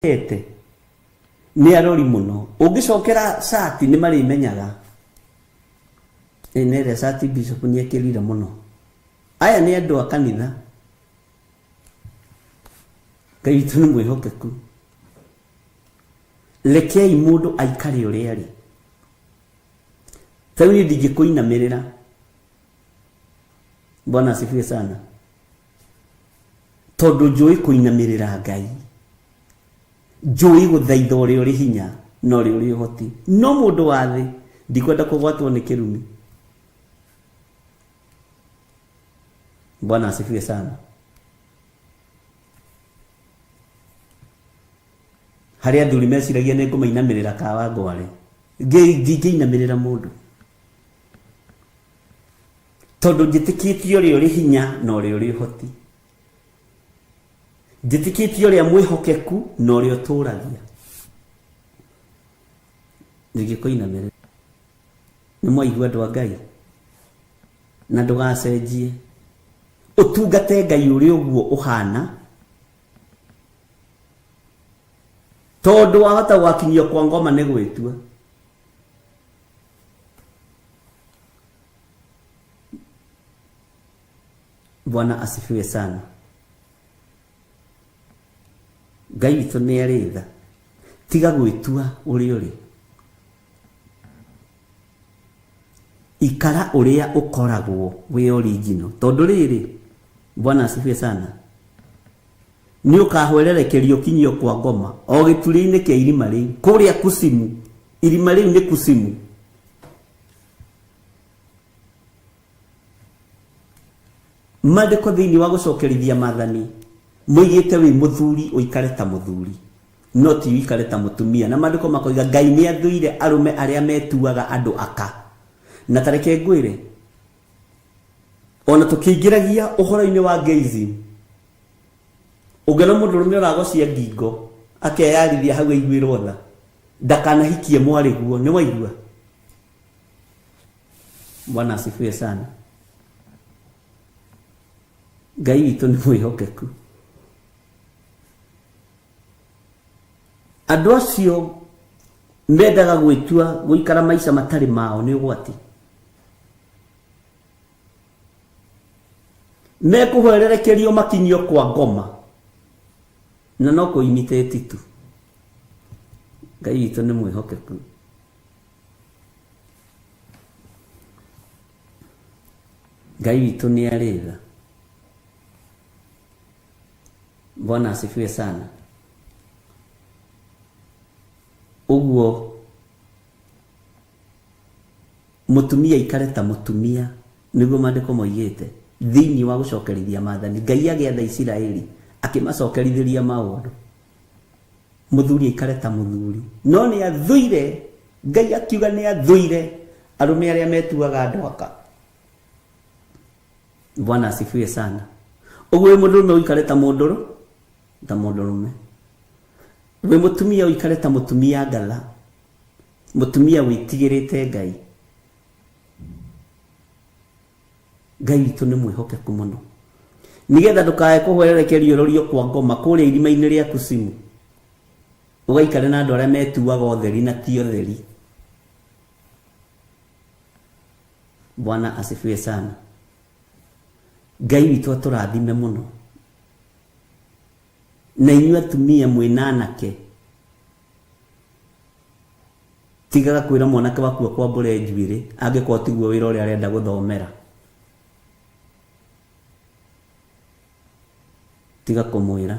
Ete nĩ arori mũno ũngĩcokera cati nĩ marĩmenyaga. Ĩ nĩ ĩrĩa cati bishop nĩ ekĩrire mũno. Aya nĩ andũ a kanitha. Ngai witũ nĩ mwĩhokeku. Rekei mũndũ aikare ũrĩa arĩ. Ta rĩu niĩ ndingĩkũinamĩrĩra. Bwana asifiwe sana. Tondũ njũĩ kũinamĩrĩra Ngai. Njũĩ gũthaitha ũrĩa ũrĩ hinya na ũrĩa ũrĩ ũhoti. No mũndũ wa thĩ ndikwenda kũgwatwo nĩ kĩrumi. Bwana asifiwe sana. Harĩ athuri meciragia nĩ ngũmainamĩrĩra kawa ngware. Ndingĩinamĩrĩra mũndũ. Tondũ njĩtĩkĩtie ũrĩa ũrĩ hinya na ũrĩa ũrĩ ũhoti. Njĩtĩkĩtie ũrĩa mwĩhokeku na ũrĩa ũtũragia. Ndingĩkũinamĩrĩra. Nĩ mwaigua andũ a Ngai? Na ndũgacenjie. Ũtungate Ngai ũrĩ ũguo ũhana. Tondũ wahota gwakinyio kwa ngoma nĩ gwĩtua. Bwana asifiwe sana. Ngai witũ nĩ arĩ tha. Tiga gwĩtua ũrĩa ũrĩ. Ikara ũrĩa ũkoragwo wĩ original. Tondũ rĩrĩ, Bwana asifiwe sana. Nĩ ũkahwererekerio ũkinyio kwa ngoma o gĩturĩ-inĩ kĩa irima rĩu kũrĩa kusimu. Irima rĩu nĩ kusimu. Maandĩko thĩinĩ wa gũcokerithia maathani moigĩte wĩ mũthuri ũikare ta mũthuri no ti ũikare ta mũtumia. Na maandĩko makoiga Ngai nĩ athũire arũme arĩa metuaga andũ aka. Na ta reke ngwĩre, ona tũkĩingĩragia ũhoro-inĩ wa gayism, ũngĩona mũndũrũme ũragocia ngingo akeyarithia hau aiguĩrwo tha, ndakanahikie mwarĩguo. Nĩ waigua? Bwana asifiwe sana. Ngai witũ nĩ mwĩhokeku. Andũ acio mendaga gwĩtua gũikara maica matarĩ mao nĩ ũgwati. Mekũhwererekerio makinyio kwa ngoma na no kũ imitate tu. Ngai witũ nĩ mwĩhokeku. Ngai witũ nĩ arĩ tha. Bwana asifiwe sana. Ũguo mũtumia aikare ta mũtumia nĩguo maandĩko moigĩte thĩinĩ wa gũcokerithia maathani. Ngai agĩatha Isiraeli akĩmacokerithĩria maũndũ. Mũthuri aikare ta mũthuri. No nĩ athũire, Ngai akiuga nĩ athũire arũme arĩa metuaga andũ aka. Bwana asifiwe sana. Ũguo wĩ mũndũrũme ũikare ta mũndũrũ, ta mũndũrũme. Wĩ mũtumia ũikare ta mũtumia ngatha, mũtumia wĩtigĩrĩte Ngai. Ngai witũ nĩ mwĩhokeku mũno. Nĩgetha ndũkae kũhwererekerio ũrorio kwa ngoma kũrĩa irima-inĩ rĩa kusimu. Ũgaikare na andũ arĩa metuaga ũtheri na ti ũtheri. Bwana asifiwe sana. Ngai witũ atũrathime mũno. Na inyuĩ atumia mwĩna anake, tigaga kwĩra mwanake waku akwambũre njuĩrĩ angĩkorwo tiguo wĩra ũrĩa arenda gũthomera. Tiga kũmwĩra.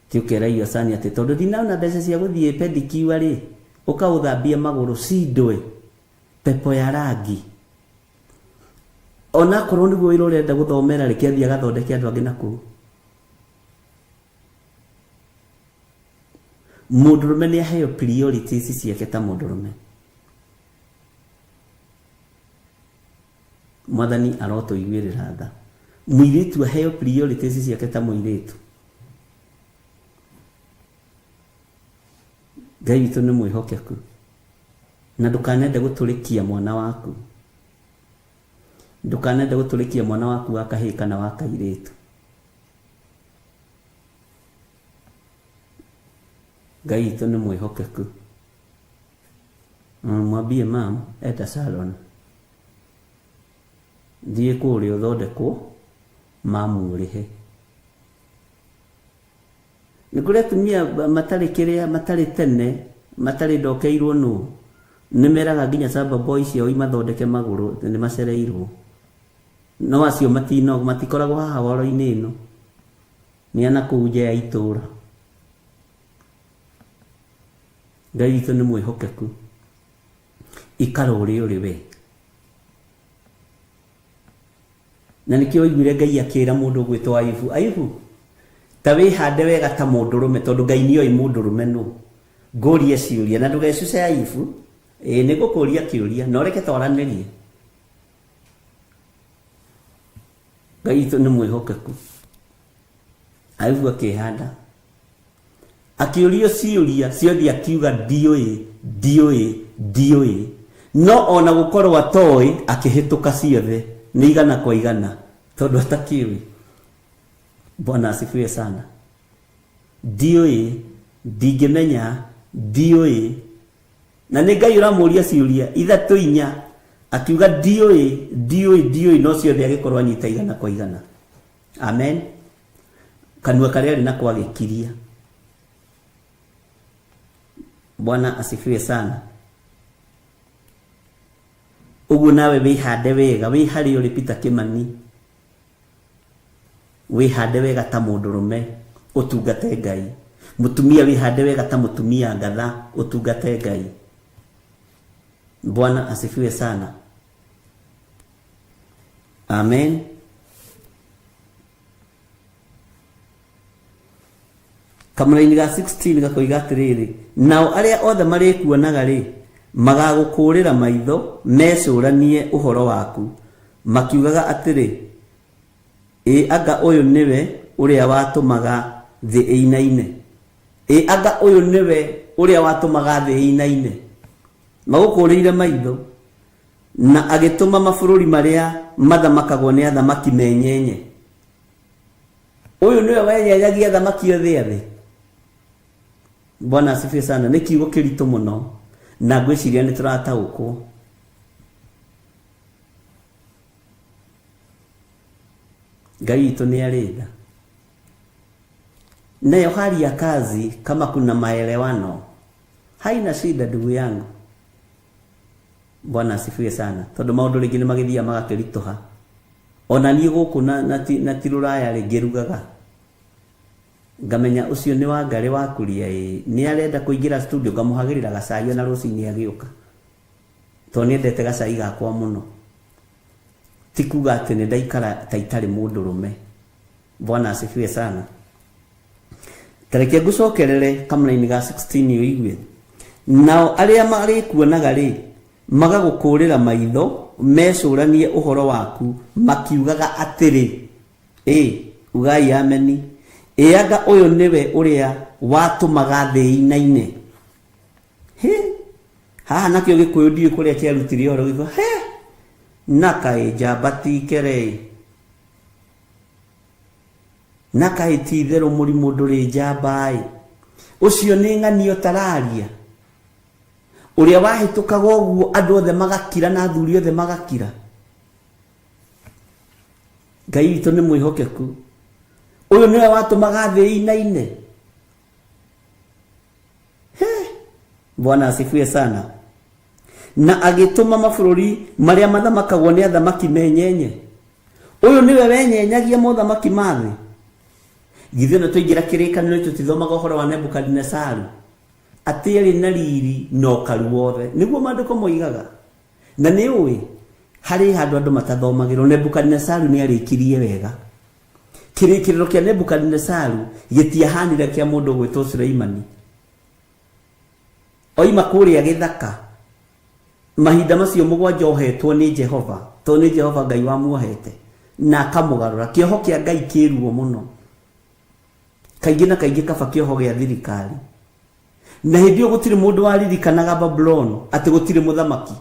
Ti ũkera Iosani atĩ tondũ ndinona mbeca cia gũthiĩ pedicure rĩ, ũka ũthambie magũrũ cindwe pepo ya rangi. Onakorwo nĩguo wĩra ũrenda gũthomera reke athiĩ agathondeke andũ angĩ nakũu. Mũndũrũme nĩ aheo priorities ciake ta mũndũrũme. Mwathani arotũiguĩrĩra tha. Mũirĩtu aheo priorities ciake ta mũirĩtu. Ngai witũ nĩ mwĩhokeku. Na ndũkanende gũtũrĩkia mwana waku. Ndũkanende gũtũrĩkia mwana waku wa kahĩĩ kana wa kairĩtu. Ngai witũ nĩ mwĩhokeku. Mwambie mam enda salon. Thiĩ kũrĩa ũthondekwo mamu ũrĩhe. Nĩ kũrĩ atumia matarĩ kĩrĩa matarĩ tene matarĩ ndokeirwo nũ nĩ meraga nginya shamba boy ciao imathondeke magũrũ nĩ macereirwo. No acio matino matikoragwo haha woro-inĩ ĩno nĩ ana kũu nja ya itũra. Ngai witũ nĩ mwĩhokeku. Ikara ũrĩa ũrĩ we. Na nĩkĩo waiguire Ngai akĩra mũndũ ũgwĩtwo Ayubu, Ayubu, ta wĩhande wega ta mũndũrũme, tondũ Ngai nĩoĩ mũndũrũme nũ. Ngũrie ciũria, na ndũgecuce Ayubu, ĩĩ nĩngũkũria kĩũria, na ũreke twaranĩrie. Ngai witũ nĩ mwĩhokeku. Ayubu akĩhanda. Akĩũrio ciũria ciothe akiuga ndiũĩ, ndiũĩ, ndiũĩ. No ona gũkorwo atoĩ akĩhĩtũka ciothe nĩ igana kwa igana tondũ atakĩũĩ. Bwana asifiwe sana. Ndiũĩ, ndingĩmenya, ndiũĩ. Na nĩ Ngai ũramũria ciũria ithatũ inya akiuga ndiũĩ, ndiũĩ, ndiũĩ no ciothe agĩkorwo anyita igana kwa igana. Amen. Kanua karĩa arĩ nako agĩkiria. Bwana asifiwe sana. Ũguo nawe wĩhande wega wĩ harĩa ũrĩ Peter Kimani, wĩhande wega ta mũndũrũme ũtungate Ngai. Mũtumia wĩhande wega ta mũtumia ngatha ũtungate Ngai. Bwana asifiwe sana. Amen. Kamũraini ga 16 gakoiga atĩrĩrĩ, nao arĩa othe marĩkuonaga-rĩ, magagũkũũrĩra maitho mecũranie ũhoro waku, makiugaga atĩrĩ, Ĩ anga ũyũ nĩwe ũrĩa watũmaga thĩ ĩinaine? Ĩ anga ũyũ nĩwe ũrĩa watũmaga thĩ ĩinaine? Magũkũũrĩire maitho, na agĩtũma mabũrũri marĩa mathamakagwo nĩ athamaki menyenye. Ũyũ nĩwe wenyenyagia athamaki othe a thĩ. Bwana asifiwe sana. Nĩ kiugo kĩritũ mũno na ngwĩciria nĩ tũrataũkwo. Ngai witũ nĩ arĩ tha. Nayo hali ya kazi kama kuna maelewano haina shida ndugu yangu. Bwana asifiwe sana. Tondũ maũndũ rĩngĩ nĩ magĩthiaga magakĩritũha. Ona niĩ gũkũ na, na, ti, na ti rũraya rĩ ngĩrugaga ngamenya ũcio nĩ wa ngarĩ wa kuria ĩ nĩ arenda kũingĩra studio ngamũhagĩrĩra gacai ona rũcinĩ agĩũka tondũ nĩ endete gacai gakwa mũno. Ti kuga atĩ nĩ ndaikara ta itarĩ mũndũrũme. Bwana asifiwe sana. Ta reke ngũcokerere kamũraini ga 16 ũigue. Nao arĩa marĩkuonaga-rĩ, magagũkũũrĩra maitho, mecũranie ũhoro waku, makiugaga atĩrĩ, Ĩ, ugai ameni, ĩ anga ũyũ nĩwe ũrĩa watũmaga thĩ ĩinaine? Hĩ, haha nakĩo Gĩkũyũ ndiũĩ kũrĩa kĩarutire ũhoro gĩkiuga, he, na kaĩ njamba ti kere-ĩ. Na kaĩ ti itherũ mũrimũ ndũrĩ njamba-ĩ. Ũcio nĩ ng'ania ũtararia. Ũrĩa wahĩtũkaga ũguo andũ othe magakira na athuri othe magakira. Ngai witũ nĩ mwĩhokeku. Ũyũ nĩwe watũmaga thĩ ĩinaine. He, Bwana asifiwe sana. Na agĩtũma mabũrũri marĩa mathamakagwo nĩ athamaki menyenye. Ũyũ nĩwe wenyenyagia mothamaki ma thĩ. Githĩ ona twaingĩra kĩrĩkanĩro tũtithomaga ũhoro wa Nebukadinesaru atĩ arĩ na riri na ũkaru wothe. Nĩguo maandĩko moigaga. Na nĩ ũĩ harĩ handũ andũ matathomagĩrwo. Nebukadinesaru nĩ arĩkirie wega. Kĩrĩkĩrĩro kĩa Nebukadinesaru gĩtiahanire kĩa mũndũ ũgwĩtwo Suleimani. Oima kũrĩa gĩthaka mahinda macio mũgwanja ohetwo nĩ Jehova, tondũ nĩ Jehova Ngai wamuohete na akamũgarũra. Kĩoho kĩa Ngai kĩ ruo mũno. Kaingĩ na kaingĩ kaba kĩoho gĩa thirikari. Na hĩndĩ ĩyo gũtirĩ mũndũ waririkanaga Babuloni atĩ gũtirĩ mũthamaki.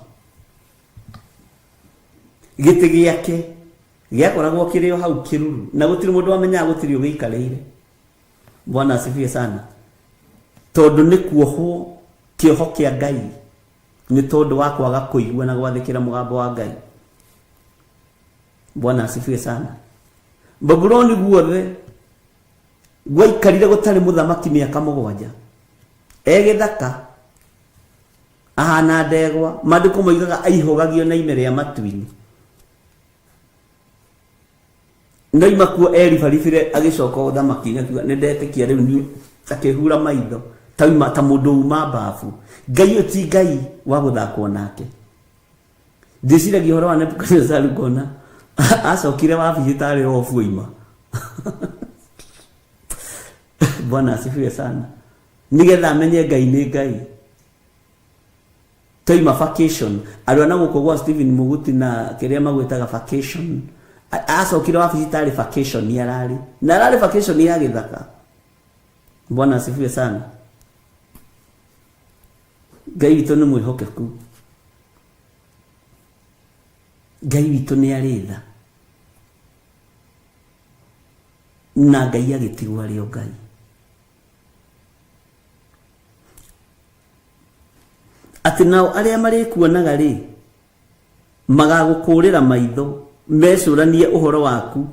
Gĩtĩ gĩake gĩakoragwo kĩrĩ o hau kĩruru na gũtirĩ mũndũ wamenyaga gũtirĩ ũgĩikarĩire. Bwana asifiwe sana. Tondũ nĩ kuohwo kĩoho kĩa Ngai nĩ tondũ wa kwaga kũigua na gwathĩkĩra mũgambo wa Ngai. Bwana asifiwe sana. Babuloni guothe gwaikarire gũtarĩ mũthamaki mĩaka 7. E gĩthaka ahana ndegwa, maandĩko moigaga aihũgagio na ime rĩa matu-inĩ. Ndaima kuo eribaribire agĩcoka ũthamaki-inĩ akiuga nĩ ndetĩkia rĩu niĩ, akĩhura maitho tauma ta mũndũ uma mbabu. Ngai ũyũ ti Ngai wa gũthakwo nake. Ndĩciragia ũhoro wa Nebukadnezaru ngona acokire wabici tarĩ obu oima. Bwana asifiwe sana. Nĩgetha amenye Ngai nĩ Ngai. Toima vacation andũ a na gũkũ gwa Stephen Muguti na kĩrĩa magwĩtaga vacation, acokire wabici tarĩ vacation ararĩ na ararĩ vacation ya gĩthaka. Bwana asifiwe sana. Ngai witũ nĩ mwĩhokeku, Ngai witũ nĩ arĩ tha, na Ngai agĩtigwo arĩ o Ngai. Atĩ nao arĩa marĩkuonaga-rĩ, magagũkũũrĩra maitho, mecũranie ũhoro waku,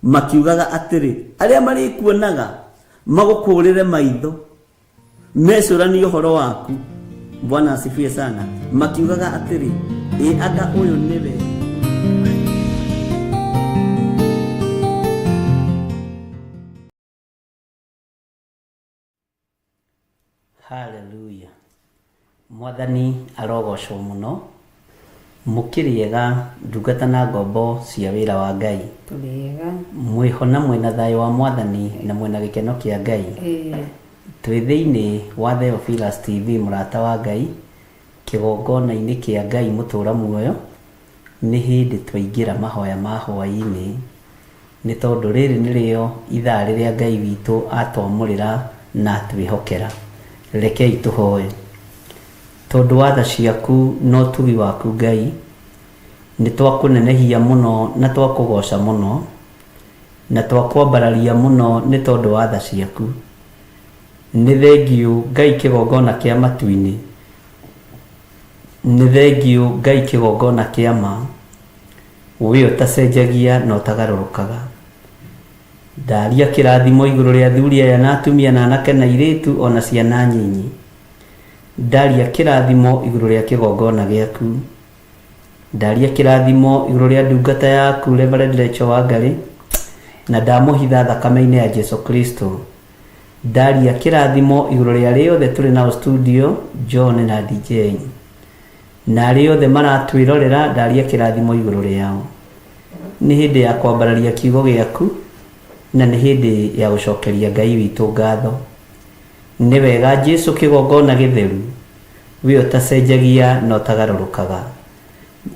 makiugaga atĩrĩ, arĩa marĩkuonaga magũkũũrĩre maitho, mecũranie ũhoro waku. Bwana asifiwe sana. Makiugaga atĩrĩ, ĩ anga ũyũ nĩwe. Hallelujah. Mwathani arogocwo mũno. Mũkĩrĩega ndungata na ngombo cia wĩra wa Ngai. Tũrĩega. Mwĩho na mwĩna thayũ wa Mwathani na mwĩna gĩkeno kĩa Ngai. Ĩĩ. Twĩ thĩinĩ wa Theophilus TV mũrata wa Ngai, kĩgongona-inĩ kĩa Ngai mũtũra muoyo, nĩ hĩndĩ twaingĩra mahoya ma hwaĩ-inĩ. Nĩ tondũ rĩrĩ nĩrĩo ithaa rĩrĩa Ngai witũ atwamũrĩra na atwĩhokera. Rekei tũhoe. Tondũ wa tha ciaku na ũtugi waku Ngai, nĩ twakũnenehia mũno na twakũgooca mũno, na twakwambararia mũno nĩ tondũ wa tha ciaku. Nĩ thengiũ Ngai kĩgongona kĩa matu-inĩ, nĩ thengiũ Ngai kĩgongona kĩa ma. We ũtacenjagia na ũtagarũrũkaga. Ndaria kĩrathimo igũrũ rĩa athuri aya na atumia na anake na airĩtu o na ciana nyinyi. Ndaria kĩrathimo igũrũ rĩa kĩgongona gĩaku. Ndaria kĩrathimo igũrũ rĩa ndungata yaku Reverend Rachel Wangari na ndamũhitha thakame-inĩ ya Jesu Kristo. Ndaria kĩrathimo igũrũ rĩa arĩa othe tũrĩ nao studio, John na DJ. Na arĩa othe maratwĩrorera, ndaria kĩrathimo igũrũ rĩao. Nĩ hĩndĩ ya kwambararia kiugo gĩaku, na nĩ hĩndĩ ya gũcokeria Ngai witũ ngatho. Nĩ wega Jesu kĩgongona gĩtheru, we ũtacenjagia na ũtagarũrũkaga.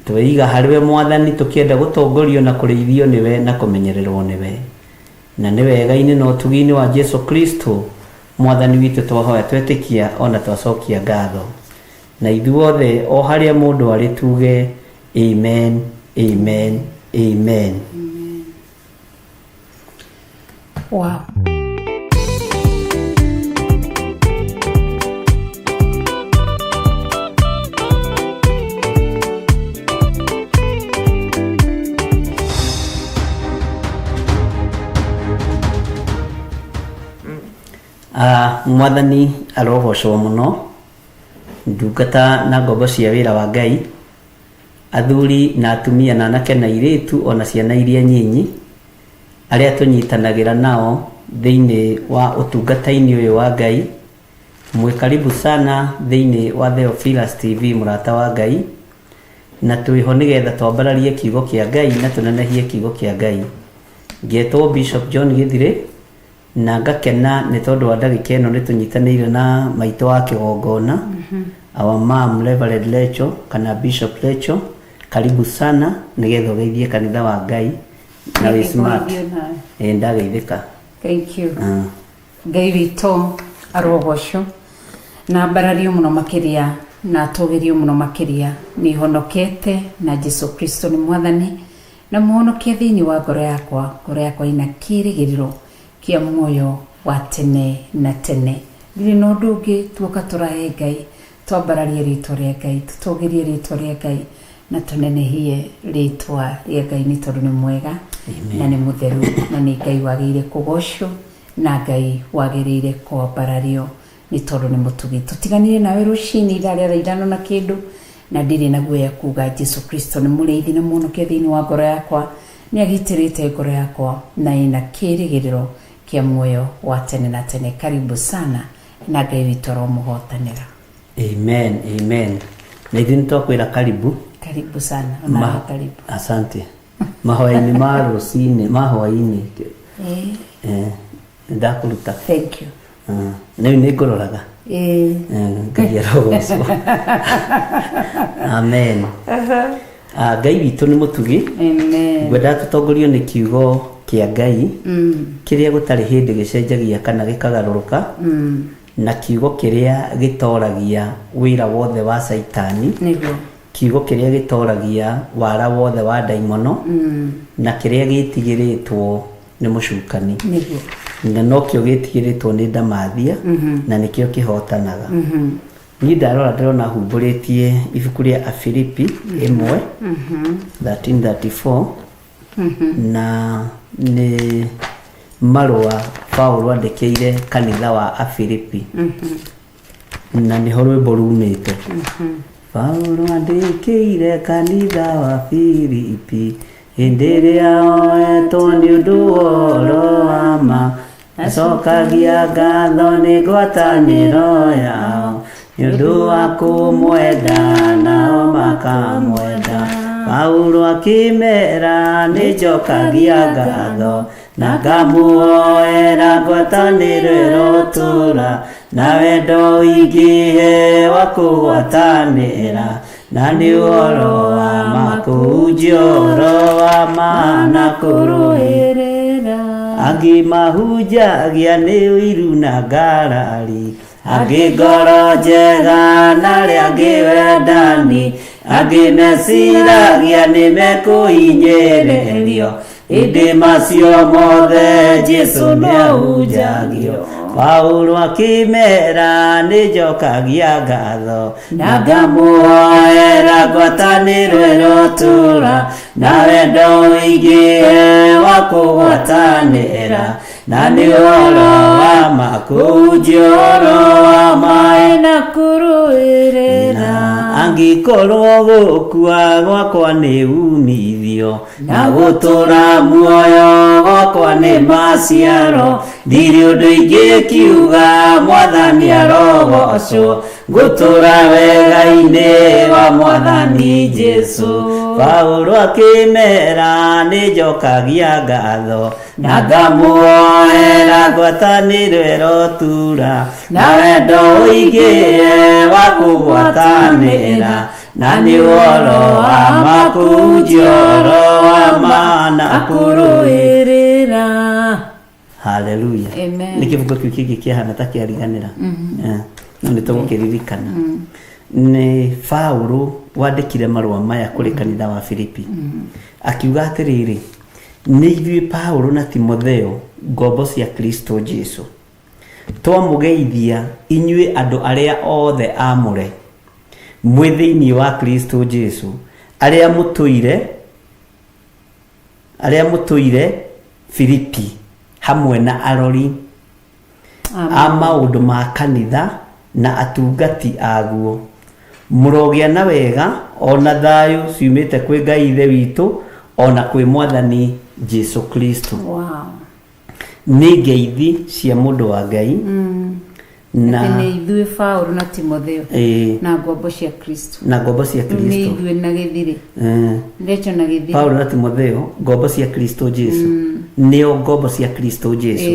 Tweiga harĩ we Mwathani tũkĩenda gũtongorio na kũrĩithio nĩwe na kũmenyererwo nĩwe. Na nĩ wega-inĩ na ũtugi-inĩ wa Jesu Kristo Mwathani witũ twahoya twetĩkia o na twacokia ngatho. Na ithuothe o harĩa mũndũ arĩ tuge amen, amen, amen. Wow. Ah, Mwathani arogocwo mũno. Ndungata na ngombo cia wĩra wa Ngai, athuri na atumia na anake na airĩtu o na ciana iria nyinyi, arĩa tũnyitanagĩra nao thĩinĩ wa ũtungata-inĩ ũyũ wa Ngai, mwĩ karibu sana thĩinĩ wa Theophilus TV mũrata wa Ngai, na twĩho nĩgetha twambararie kiugo kĩa Ngai na tũnenehie kiugo kĩa Ngai. Ngetwo Bishop John Gĩthirĩ, Na ngakena nĩ tondũ wa ndagĩka ĩno nĩ tũnyitanĩire na maitũ wa kĩgongona, our mom Reverend Rachel kana Bishop Rachel, karibu sana nĩgetha ũgeithie kanitha wa Ngai na wĩ smart. Nĩngũgeithio nawe. Ĩĩ ndageithĩka. Thank you. Ah. Ngai witũ arogocwo na ambarario mũno makĩria na atũgĩrio mũno makĩria. Nĩ honokete na Jesu Kristo nĩ Mwathani na mũhonokia thĩinĩ wa ngoro yakwa. Ngoro yakwa ĩna kĩrĩgĩrĩro kĩa muoyo wa tene na tene. Ndirĩ na ũndũ ũngĩ, tuoka tũrahe Ngai, twambararie rĩtwa rĩa Ngai, tũtũgĩrie rĩtwa rĩa Ngai na tũnenehie rĩtwa rĩa Ngai nĩ tondũ nĩ mwega na nĩ mũtheru na nĩ Ngai wagĩrĩire kũgocwo na Ngai wagĩrĩire kwambarario nĩ tondũ nĩ mũtugi. Tũtiganire nawe rũcinĩ ithaa rĩa thaa 5 na kĩndũ, na ndirĩ na guoya kuga Jesu Kristo nĩ mũrĩithi na mũhonokia thĩinĩ wa ngoro yakwa, nĩ agitĩrĩte ngoro yakwa na ĩna kĩrĩgĩrĩro kĩa muoyo wa tene na tene. Karibu sana na Ngai witũ aromũhotanĩra. Amen, amen. Na ithuĩ nĩ twakwĩra karibu. Karibu sana onawe, karibu. Asante. Mahoya-inĩ ma rũcinĩ, ma hwaĩ-inĩ. Nĩ ndakũruta. Thank you. Rĩu nĩ ngũroraga. Ngai arogocwo. Amen. Ngai witũ nĩ mũtugi. Amen. Ngwendaga tũtongorio nĩ kiugo kĩa Ngai kĩrĩa gũtarĩ hĩndĩ gĩcenjagia kana gĩkagarũrũka, na kiugo kĩrĩa gĩtoragia wĩra wothe wa Caitani, nĩguo, kiugo kĩrĩa gĩtoragia wara wothe wa ndaimono, na kĩrĩa gĩtigĩrĩtwo nĩ mũcukani, nĩguo, na nokĩo gĩtigĩrĩtwo nĩ ndamathia, na nĩkĩo kĩhotanaga. Niĩ ndarora ndĩrona humbũrĩtie ibuku rĩa Afilipi 1 1334, na nĩ marũa Paulo andĩkĩire kanitha wa Afilipi, na nĩho rwĩmbo rumĩte. Paulo andĩkĩire kanitha wa Filipi hĩndĩ ĩrĩa oetwo nĩ ũndũ wa ũhoro wa ma, acokagia ngatho nĩ ngwatanĩro yao nĩ ũndũ wa kũmwenda nao makamwenda. Paulo akĩmera nĩ njokagia ngatho na ngamuoera ngwatanĩro ĩrotũra na wendo ũingĩhe wa kũgwatanĩra, na nĩ ũhoro wa ma kũhunjia ũhoro wa ma na kũrũĩrĩra. Angĩ mahunjagia nĩ ũiru na ngarari, angĩ ngoro njega na arĩa angĩ wendani, angĩ meciragia nĩ mekũhinyĩrĩrio, ĩndĩ macio mothe Jesu nĩahunjagio. Paulo akĩmera nĩ njokagia ngatho na ngamuoera ngwatanĩro ĩrotũra na wendo ũingĩhe wa kũgwatanĩra, na nĩ ũhoro wa ma kũhunjia ũhoro wa ma na kũrũĩrĩra. Angĩkorwo gũkua gwakwa nĩ umithio na gũtũra muoyo gwakwa nĩ maciaro, ndirĩ ũndũ ingĩkiuga, Mwathani arogocwo, ngũtũra wega-inĩ wa Mwathani Jesu. Paulo akĩmera nĩ njokagia ngatho na ngamuoera ngwatanĩro ĩrotura na wendo ũingĩhe wa kũgwatanĩra, na nĩ ũhoro wa ma kũhunjia ũhoro wa ma na kũrũĩrĩra. Haleluya. Amen. Nĩ kĩbungo kĩu kĩngĩ kĩahana ta kĩariganĩra. No nĩ tũgũkĩririkana. Nĩ Paulo wandĩkire marũa maya kũrĩ kanitha wa Filipi, akiuga atĩrĩrĩ, nĩ ithuĩ Paulo na Timotheo, ngombo cia Kristo Jesu, twamũgeithia inyuĩ andũ arĩa othe amũre mwĩ thĩinĩ wa Kristo Jesu, arĩa mũtũire Filipi, hamwe na arori a maũndũ ma kanitha na atungati aguo. Mũrogĩa na wega ona thayũ ciumĩte kwĩ Ngai Ithe witũ ona kwĩ Mwathani Jesu Kristo. Nĩ ngeithi cia mũndũ wa Ngai na Atĩ nĩ ithuĩ Paulo na Timotheo na ngombo cia Kristo. Na ngombo cia Rĩu nĩ Kristo. Ithuĩ na gĩthirĩ Ndecho na gĩthirĩ. Paulo na Timotheo, ngombo cia Kristo Jesu, nĩo ngombo cia Kristo Jesu.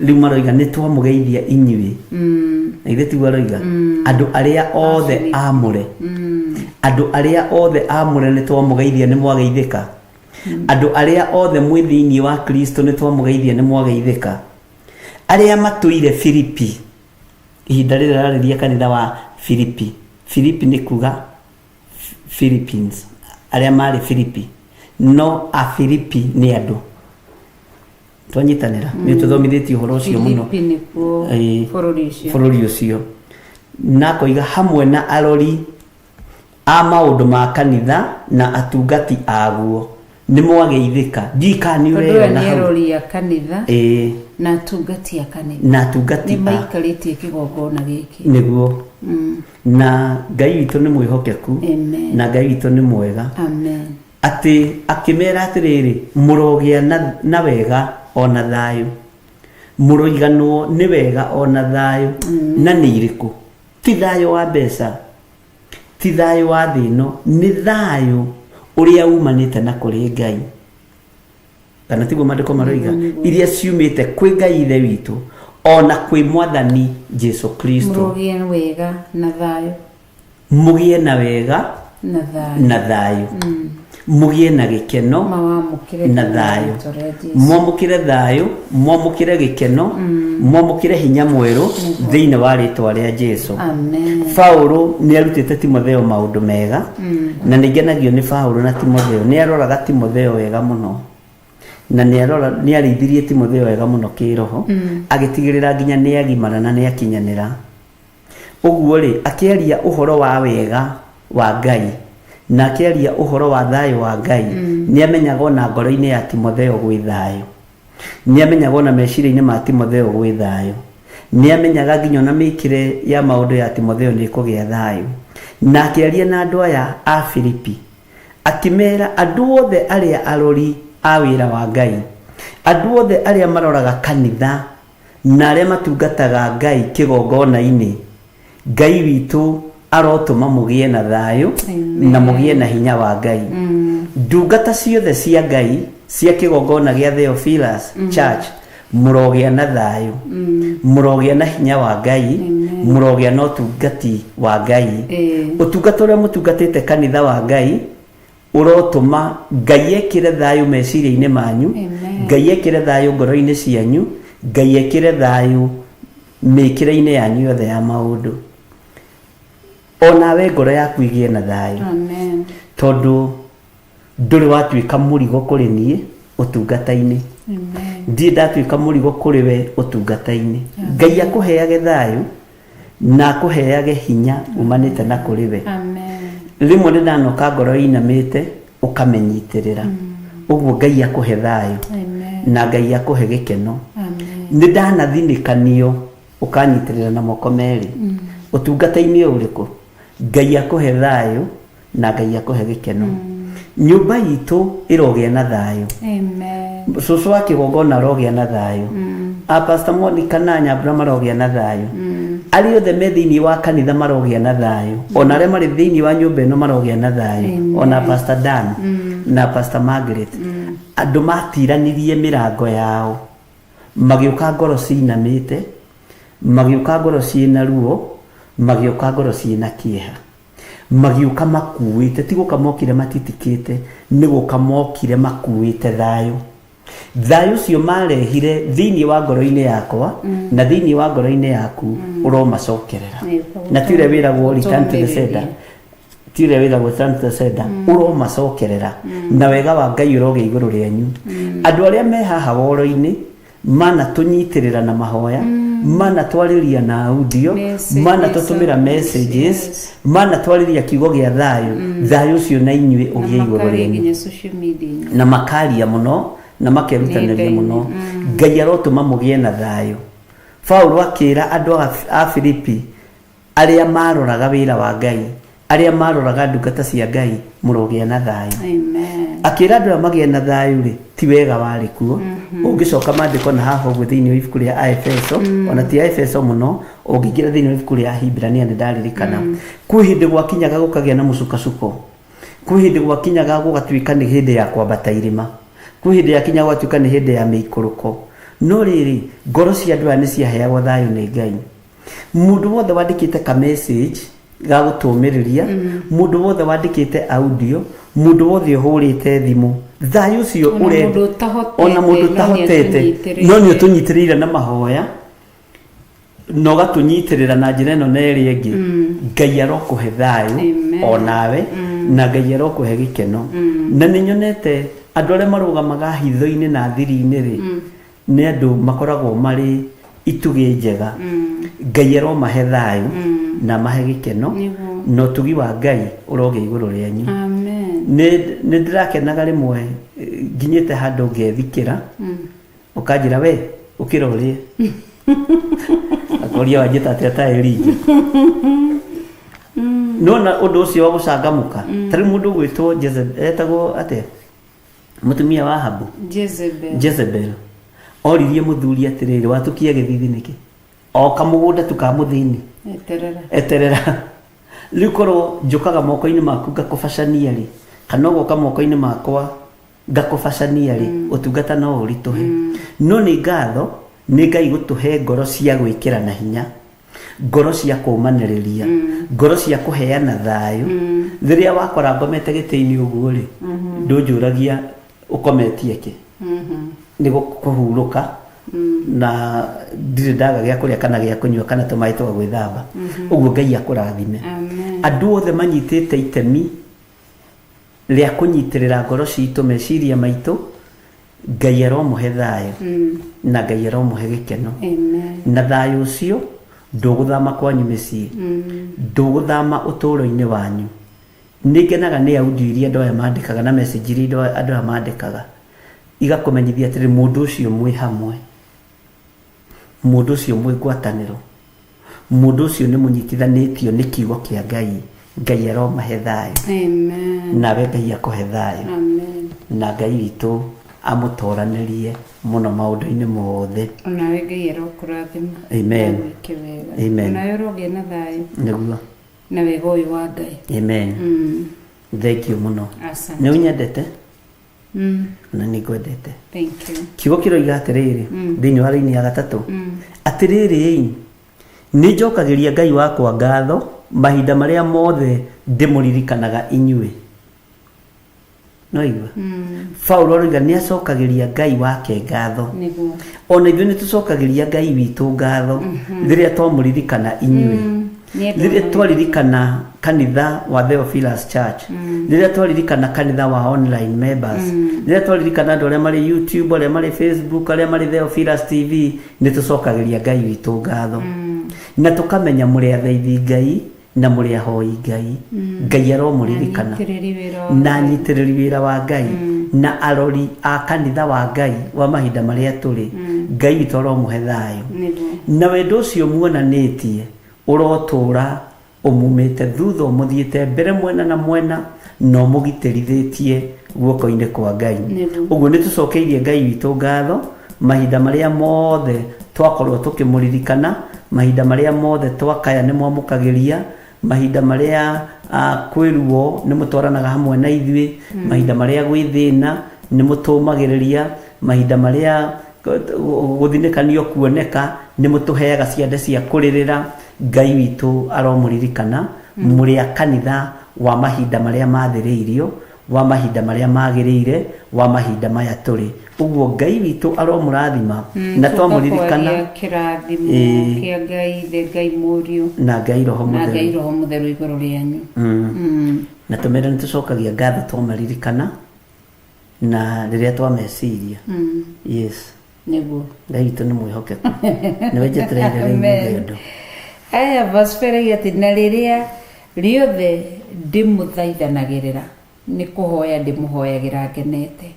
Rĩu maroiga nĩ twamũgeithia inyuĩ, na ithe tiguo aroiga andũ arĩa othe amũre, andũ arĩa othe amũre nĩ twamũgeithia, nĩ mwageithĩka. Andũ arĩa othe mwĩ thĩinĩ wa Kristo nĩ twamũgeithia, nĩ mwageithĩka. Arĩa matũire Filipi, ihinda rĩrĩ rarĩria kanitha wa Filipi. Filipi nĩ kuga Philippines, arĩa marĩ Filipi, no Afilipi nĩ andũ. Twanyitanĩra, nĩ tũthomithĩtie ũhoro ũcio mũno. Filipi nĩkuo Ĩĩ. bũrũri ũcio. Bũrũri ũcio, na akoiga hamwe na arori a maũndũ ma kanitha na atungati aguo nĩ mwageithĩka. Ndiũĩ kana nĩ Tondũ aya ũreyona nĩ hau. arori a kanitha Ĩĩ. na atungati a kanitha. Na atungati Nĩ a maikarĩtie kĩgongona gĩkĩ. Nĩguo. Na Ngai witũ nĩ mwĩhokeku. Amen. Na Ngai witũ nĩ mwega. Amen. Atĩ akĩmera atĩrĩrĩ, mũrogĩa na wega ona thayũ, mũroiganwo nĩ wega ona thayũ. Na nĩ irĩkũ? Ti thayũ wa mbeca, ti thayũ wa thĩ ĩno, nĩ thayũ ũrĩa umanĩte na kũrĩ Ngai, kana tiguo maandĩko maroiga? Iria ciumĩte kwĩ Ngai Ithe witũ ona kwĩ Mwathani Jesu Kristo. Mũrogĩe wega na thayũ. Mũgĩe na wega na thayũ. Na thayũ, mũgĩe na gĩkeno. Mawamũkĩre Na thĩinĩ wa thayũ. rĩĩtwa rĩa Jesũ. Mwamũkĩre thayũ, mwamũkĩre gĩkeno, mwamũkĩre hinya mwerũ thĩinĩ wa rĩtwa rĩa Jesu. Amen. Paulo nĩ arutĩte Timotheo maũndũ mega, na nĩ ngenagio nĩ Paulo na Timotheo. Nĩ aroraga Timotheo wega mũno, na nĩ arora, nĩ arĩithirie Timotheo wega mũno kĩroho, agĩtigĩrĩra nginya nĩ agimara na nĩ akinyanĩra. Ũguo rĩ, akĩaria ũhoro wa wega wa Ngai na akĩaria ũhoro wa thayũ wa Ngai, nĩ amenyaga ona ngoro-inĩ ya Timotheo gwĩ thayũ, nĩ amenyaga ona meciria-inĩ ma Timotheo gwĩ thayũ, nĩ amenyaga nginya ona mĩkĩre ya maũndũ ya Timotheo nĩ ĩkũgĩa thayũ. Na akĩaria na andũ aya a Filipi, akĩmera andũ othe arĩa arori a wĩra wa Ngai, andũ othe arĩa maroraga kanitha na arĩa matungataga Ngai kĩgongona-inĩ, Ngai witũ arotũma mũgĩe na thayũ. Amen. Na mũgĩe na hinya wa Ngai. Ndungata ciothe cia Ngai cia kĩgongona gĩa Theophilus Church, mũrogĩa na thayũ, mũrogĩa na hinya wa Ngai. Amen. Mũrogĩa na ũtungati wa Ngai. Ũtungata ũrĩa mũtungatĩte kanitha wa Ngai ũrotũma Ngai ekĩre thayũ meciria-inĩ manyu. Amen. Ngai ekĩre thayũ ngoro-inĩ cianyu, Ngai ekĩre thayũ mĩkĩre-inĩ yanyu yothe ya maũndũ, onawe ngoro yaku ĩgĩe na thayũ. Amen. Tondũ ndũrĩ watuĩka mũrigo kũrĩ niĩ ũtungata-inĩ. Amen. Ndirĩ ndatuĩka mũrigo kũrĩ we ũtungata-inĩ. Ngai akũheage thayũ na akũheage hinya umanĩte na kũrĩ we. Amen. Rĩmwe nĩ ndanoka ngoro ĩinamĩte, ũkamĩnyitĩrĩra ũguo. Ngai akũhe thayũ. Amen. Na Ngai akũhe gĩkeno. Amen. Nĩ ndanathinĩkanio, ũkanyitĩrĩra na moko merĩ ũtungata-inĩ ũrĩkũ. Ngai akũhe thayũ na Ngai akũhe gĩkeno. Nyũmba itũ ĩrogĩa na thayũ. Amen. Cũcũ wa kĩgongona arogĩa na thayũ, a Pastor Monica na Nyambura marogĩa na thayũ, arĩa othe me thĩinĩ wa kanitha marogĩa na thayũ, ona arĩa marĩ thĩinĩ wa nyũmba ĩno marogĩa na thayũ. Amen. Ona Pastor Dan na Pastor Margaret, andũ matiranirie mĩrango yao magĩũka ngoro cinamĩte, magĩũka ngoro ciĩna ruo, magĩũka ngoro ciĩna kĩeha, magĩũka makuĩte, ti gũka mokire matitikĩte, nĩ gũka mokire makuĩte thayũ. Thayũ ũcio marehire thĩinĩ wa ngoro-inĩ yakwa na thĩinĩ wa ngoro-inĩ yaku ũromacokerera. Na ti ũrĩa wĩragwo "return to the sender", ti ũrĩa wĩragwo "return to the sender", ũromacokerera na wega wa Ngai ũrogĩa igũrũ rĩanyu. Andũ arĩa me haha woro-inĩ manatũnyitĩrĩra na mahoya, manatwarĩria na audio, Messages, manatũtũmĩra messages, manatwarĩria kiugo gĩa thayũ, thayũ ũcio na inyuĩ ũgĩe igũrũ makaria rĩanyu. Nginya social media. Na makaria mũno na makerutanĩria Nĩ Ngai. mũno. Ngai arotũma mũgĩe na thayũ. Paulo akĩra andũ a Filipi arĩa maroraga wĩra wa Ngai, arĩa maroraga ndungata cia Ngai, mũrogĩa na thayũ. Amen. Akĩra andũ aya magĩe na thayũ rĩ, ti wega warĩ kuo. Ũngĩcoka maandĩko na haha ũguo thĩinĩ wa ibuku rĩa Aefeso, ona ti Aefeso mũno, ũngĩingĩra thĩinĩ wa ibuku rĩa Ahibirania, nĩ ndaririkana kwĩ hĩndĩ gwakinyaga gũkagĩa na mũcukasuko, kwĩ hĩndĩ gwakinyaga gũgatuĩka nĩ hĩndĩ ya kwambata irĩma, kwĩ hĩndĩ yakinyaga gũgatuĩka nĩ hĩndĩ ya mĩikũrũko. No rĩrĩ, ngoro cia andũ aya nĩ ciaheagwo thayũ nĩ Ngai. Mũndũ wothe wandĩkĩte ka message ga gũtũmĩrĩria, mũndũ wothe wandĩkĩte audio, mũndũ wothe ũhũrĩte thimũ, thayũ ũcio Ona ũrenda mũndũ ũtahotete, ona mũndũ no nĩ ũtahotete, atũnyitĩrĩire. no nĩ ũtũnyitĩrĩire na mahoya na ũgatũnyitĩrĩra na njĩra ĩno na ĩrĩa ĩngĩ, Ngai arokũhe thayũ. Amen. Onawe na Ngai arokũhe gĩkeno. Na nĩ nyonete andũ arĩa marũgamaga hitho-inĩ na thiri-inĩ rĩ. Nĩ andũ makoragwo marĩ itugĩ njega. Ngai aromahe thayũ na mahe gĩkeno. Na ũtugi wa Ngai ũrogĩa igũrũ rĩanyu. Amen. Nĩ ndĩrakenaga rĩmwe nginyĩte handũ ngethikĩra, ũkanjĩra we ũkĩra ũrĩe, akoria wanjĩta atĩa ta Elijah. Nona ũndũ ũcio wa gũcangamũka, ta rĩu mũndũ ũgwĩtwo Jezebel, etagwo atĩa mũtumia wa Ahabu? Jezebel. Jezebel oririe mũthuri atĩrĩrĩ, watukia gĩthithi nĩkĩ o kamũgũnda tu ka mũthĩni? Eterera. Eterera rĩu, korwo njũkaga moko-inĩ maku ngakũbacania rĩ, kana ũgoka moko-inĩ makwa ngakũbacania rĩ, ũtungata no ũritũhe. No nĩ ngatho nĩ Ngai gũtũhe ngoro cia gwĩkĩra na hinya, ngoro cia kũũmanĩrĩria, ngoro cia kũheana thayũ. Rĩrĩa wakora ngomete gĩtĩ-inĩ ũguo rĩ, ndũnjũragia ũkometie kĩ, nĩ kũhurũka, na ndirĩ ndaga gĩa kũrĩa kana gĩa kũnyua kana tũmaĩ twa gwĩthamba. Ũguo Ngai akũrathime. Amen. Andũ othe manyitĩte itemi rĩa kũnyitĩrĩra ngoro citũ, meciria maitũ, Ngai aromũhe thayũ na Ngai aromũhe gĩkeno. Amen. Na thayũ ũcio ndũgũthama kwanyu mĩciĩ, ndũgũthama ũtũũro-inĩ wanyu. Nĩ ngenaga nĩ audio iria andũ aya mandĩkaga na message iria andũ aya mandĩkaga, igakũmenyithia atĩrĩ, mũndũ ũcio mwĩ hamwe, mũndũ ũcio mwĩ ngwatanĩro, mũndũ ũcio nĩ mũnyitithanĩtio nĩ kiugo kĩa Ngai. Ngai aromahe thayũ. Amen. Nawe Ngai akũhe thayũ. Amen. Na Ngai witũ amũtoranĩrie mũno maũndũ-inĩ mothe. Onawe Ngai arokũrathima. Amen. Na gwĩke wega. Amen. Onawe ũrogĩa na thayũ Nĩguo. na wega ũyũ wa Ngai. Amen. Thank you mũno. Asante. Nĩ ũnyendete na nĩ ngwendete. Thank you. Kiugo kĩroiga atĩrĩrĩ thĩinĩ wa raini ya gatatũ atĩrĩrĩ, nĩ njokagĩria Ngai wakwa ngatho mahinda marĩa mothe ndĩmũririkanaga inyuĩ. No igua Paulo aroiga nĩ acokagĩria Ngai wake ngatho. Ona ithuĩ nĩ tũcokagĩria Ngai witũ ngatho rĩrĩa twamũririkana inyuĩ, Nĩ andũ rĩrĩa twaririkana kanitha wa Theophilus Church, rĩrĩa twaririkana kanitha wa online members, rĩrĩa twaririkana andũ arĩa marĩ YouTube, arĩa marĩ Facebook, arĩa marĩ Theophilus TV, nĩ tũcokagĩria Ngai witũ ngatho na tũkamenya mũrĩ athaithi Ngai na mũrĩ ahoi Ngai. Ngai aromũririkana. Anyitĩrĩri wĩra wa Na anyitĩrĩri wĩra wa Ngai na arori a kanitha wa Ngai wa mahinda marĩa tũrĩ, Ngai witũ aromũhe thayũ. Na wendo ũcio muonanĩtie ũrotũra ũmumĩte thutha, ũmũthiĩte mbere mwena na mwena, na ũmũgitĩrithĩtie guoko-inĩ kwa Ngai. Ũguo nĩ tũcokeirie Ngai witũ ngatho mahinda marĩa mothe twakorwo tũkĩmũririkana, mahinda marĩa mothe twakaya nĩ mwamũkagĩria, mahinda marĩa kwĩ ruo nĩ mũtwaranaga hamwe na ithuĩ, mahinda marĩa gwĩ thĩna nĩ mũtũmagĩrĩria, mahinda marĩa gũthinĩkanio kuoneka nĩ mũtũheaga ciande cia kũrĩrĩra. Ngai witũ aromũririkana mũrĩ a kanitha wa mahinda marĩa mathĩrĩirio, wa mahinda marĩa magĩrĩire, wa mahinda maya tũrĩ. Ũguo Ngai witũ aromũrathima na twamũririkana. Tũkakwaria kĩrathimo kĩa Ngai Ithe, Ngai Mũriũ na Ngai Roho na Ngai Mũtheru. Roho Mũtheru igũrũ rĩanyu. Na tũmere nĩ tũcokagia ngatho twamaririkana na rĩrĩa twameciria. Yes. Ngai witũ nĩ mwĩhokeku, nĩwe njetereire rĩu Amen. ũndũ. Aya, verse 4 atĩ, na rĩrĩa rĩothe ndĩmũthaithanagĩrĩra nĩ kũhoya ndĩmũhoyagĩra ngenete.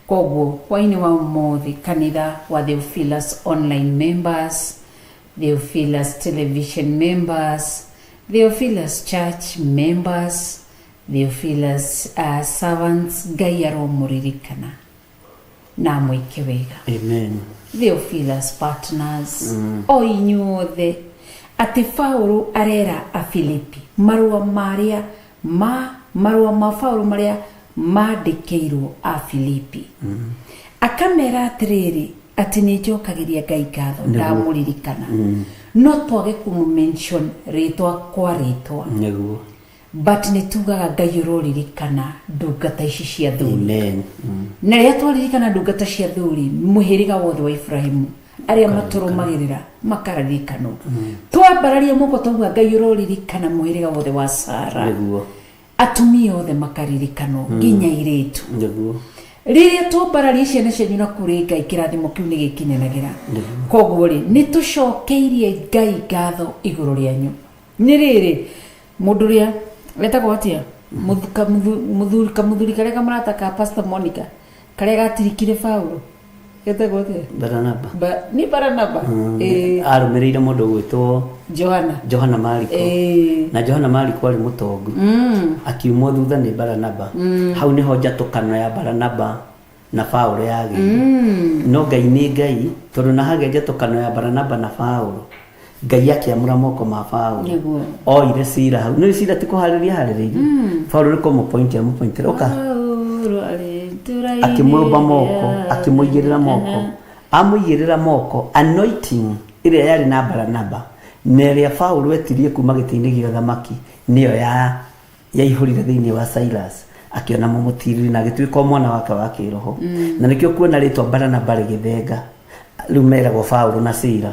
Koguo hwainĩ wa ũmũthĩ, kanitha wa Theophilus online members, Theophilus television members, Theophilus church members, Theophilus servants, Ngai aromũririkana na amwĩke wega. Amen. Theophilus partners, o inyuothe, atĩ Paulo arera Afilipi marũa marĩa ma marũa ma Paulo marĩa mandĩkĩirwo Afilipi, akamera atĩrĩrĩ, atĩ nĩ njokagĩria Ngai ngatho ndamũririkana. No twage kũmũ-mention rĩtwa kwa rĩtwa, but nĩ tugaga Ngai ũroririkana ndungata ici cia thuri. Amen. Na rĩrĩa twaririkana ndungata cia thuri, mũhĩrĩga wothe wa Ibrahimu arĩa matũrũmagĩrĩra makaririkanwo. Twambararia moko twauga Ngai ũroririkana mũhĩrĩga wothe wa Sara, atumia othe makaririkanwo nginya airĩtu. Rĩrĩa twambararia ciana cianyu na kũrĩ Ngai, kĩrathimo kĩu nĩ gĩkinyanagĩra. Koguo rĩ, nĩ tũcokeirie Ngai ngatho igũrũ rĩanyu. Nĩ rĩrĩ, mũndũ ũrĩa etagwo atĩa, kamũthuri karĩa kamũrata ka Pastor Monica, karĩa gatirikire Paulo, etagwo atĩa? Baranaba. Nĩ Baranaba. Ĩĩ. Arũmĩrĩire mũndũ ũgwĩtwo Johana. Johana Mariko. Na Johana Mariko arĩ mũtongu, akiumwo thutha nĩ Baranaba. Hau nĩho njatũkano ya Baranaba na Paulo yagĩire. No Ngai nĩ Ngai, tondũ na hagĩa njatũkano ya Baranaba na Paulo, Ngai akĩamũra moko ma Paulo. Oire cira hau, nĩ cira ti kũharĩria harĩrĩirie Paulo, nĩ kũmũpointi amũpointire ũka. Paulo arĩ ntũra-inĩ Akĩmũrũmba moko, rĩa- akĩmũigĩrĩra moko. Amũigĩrĩra moko, anointing ĩrĩa yarĩ na Baranaba na ĩrĩa Paulo etirie kuma gĩtĩ-inĩ gĩa ũthamaki nĩyo ya yaihũrire thĩinĩ wa Silas, akĩona mũmũtiriri na agĩtuĩka o mwana wake wa kĩroho. Na nĩkĩo kuona rĩtwa Baranaba rĩgĩthenga, rĩu meragwo Paulo na Sila.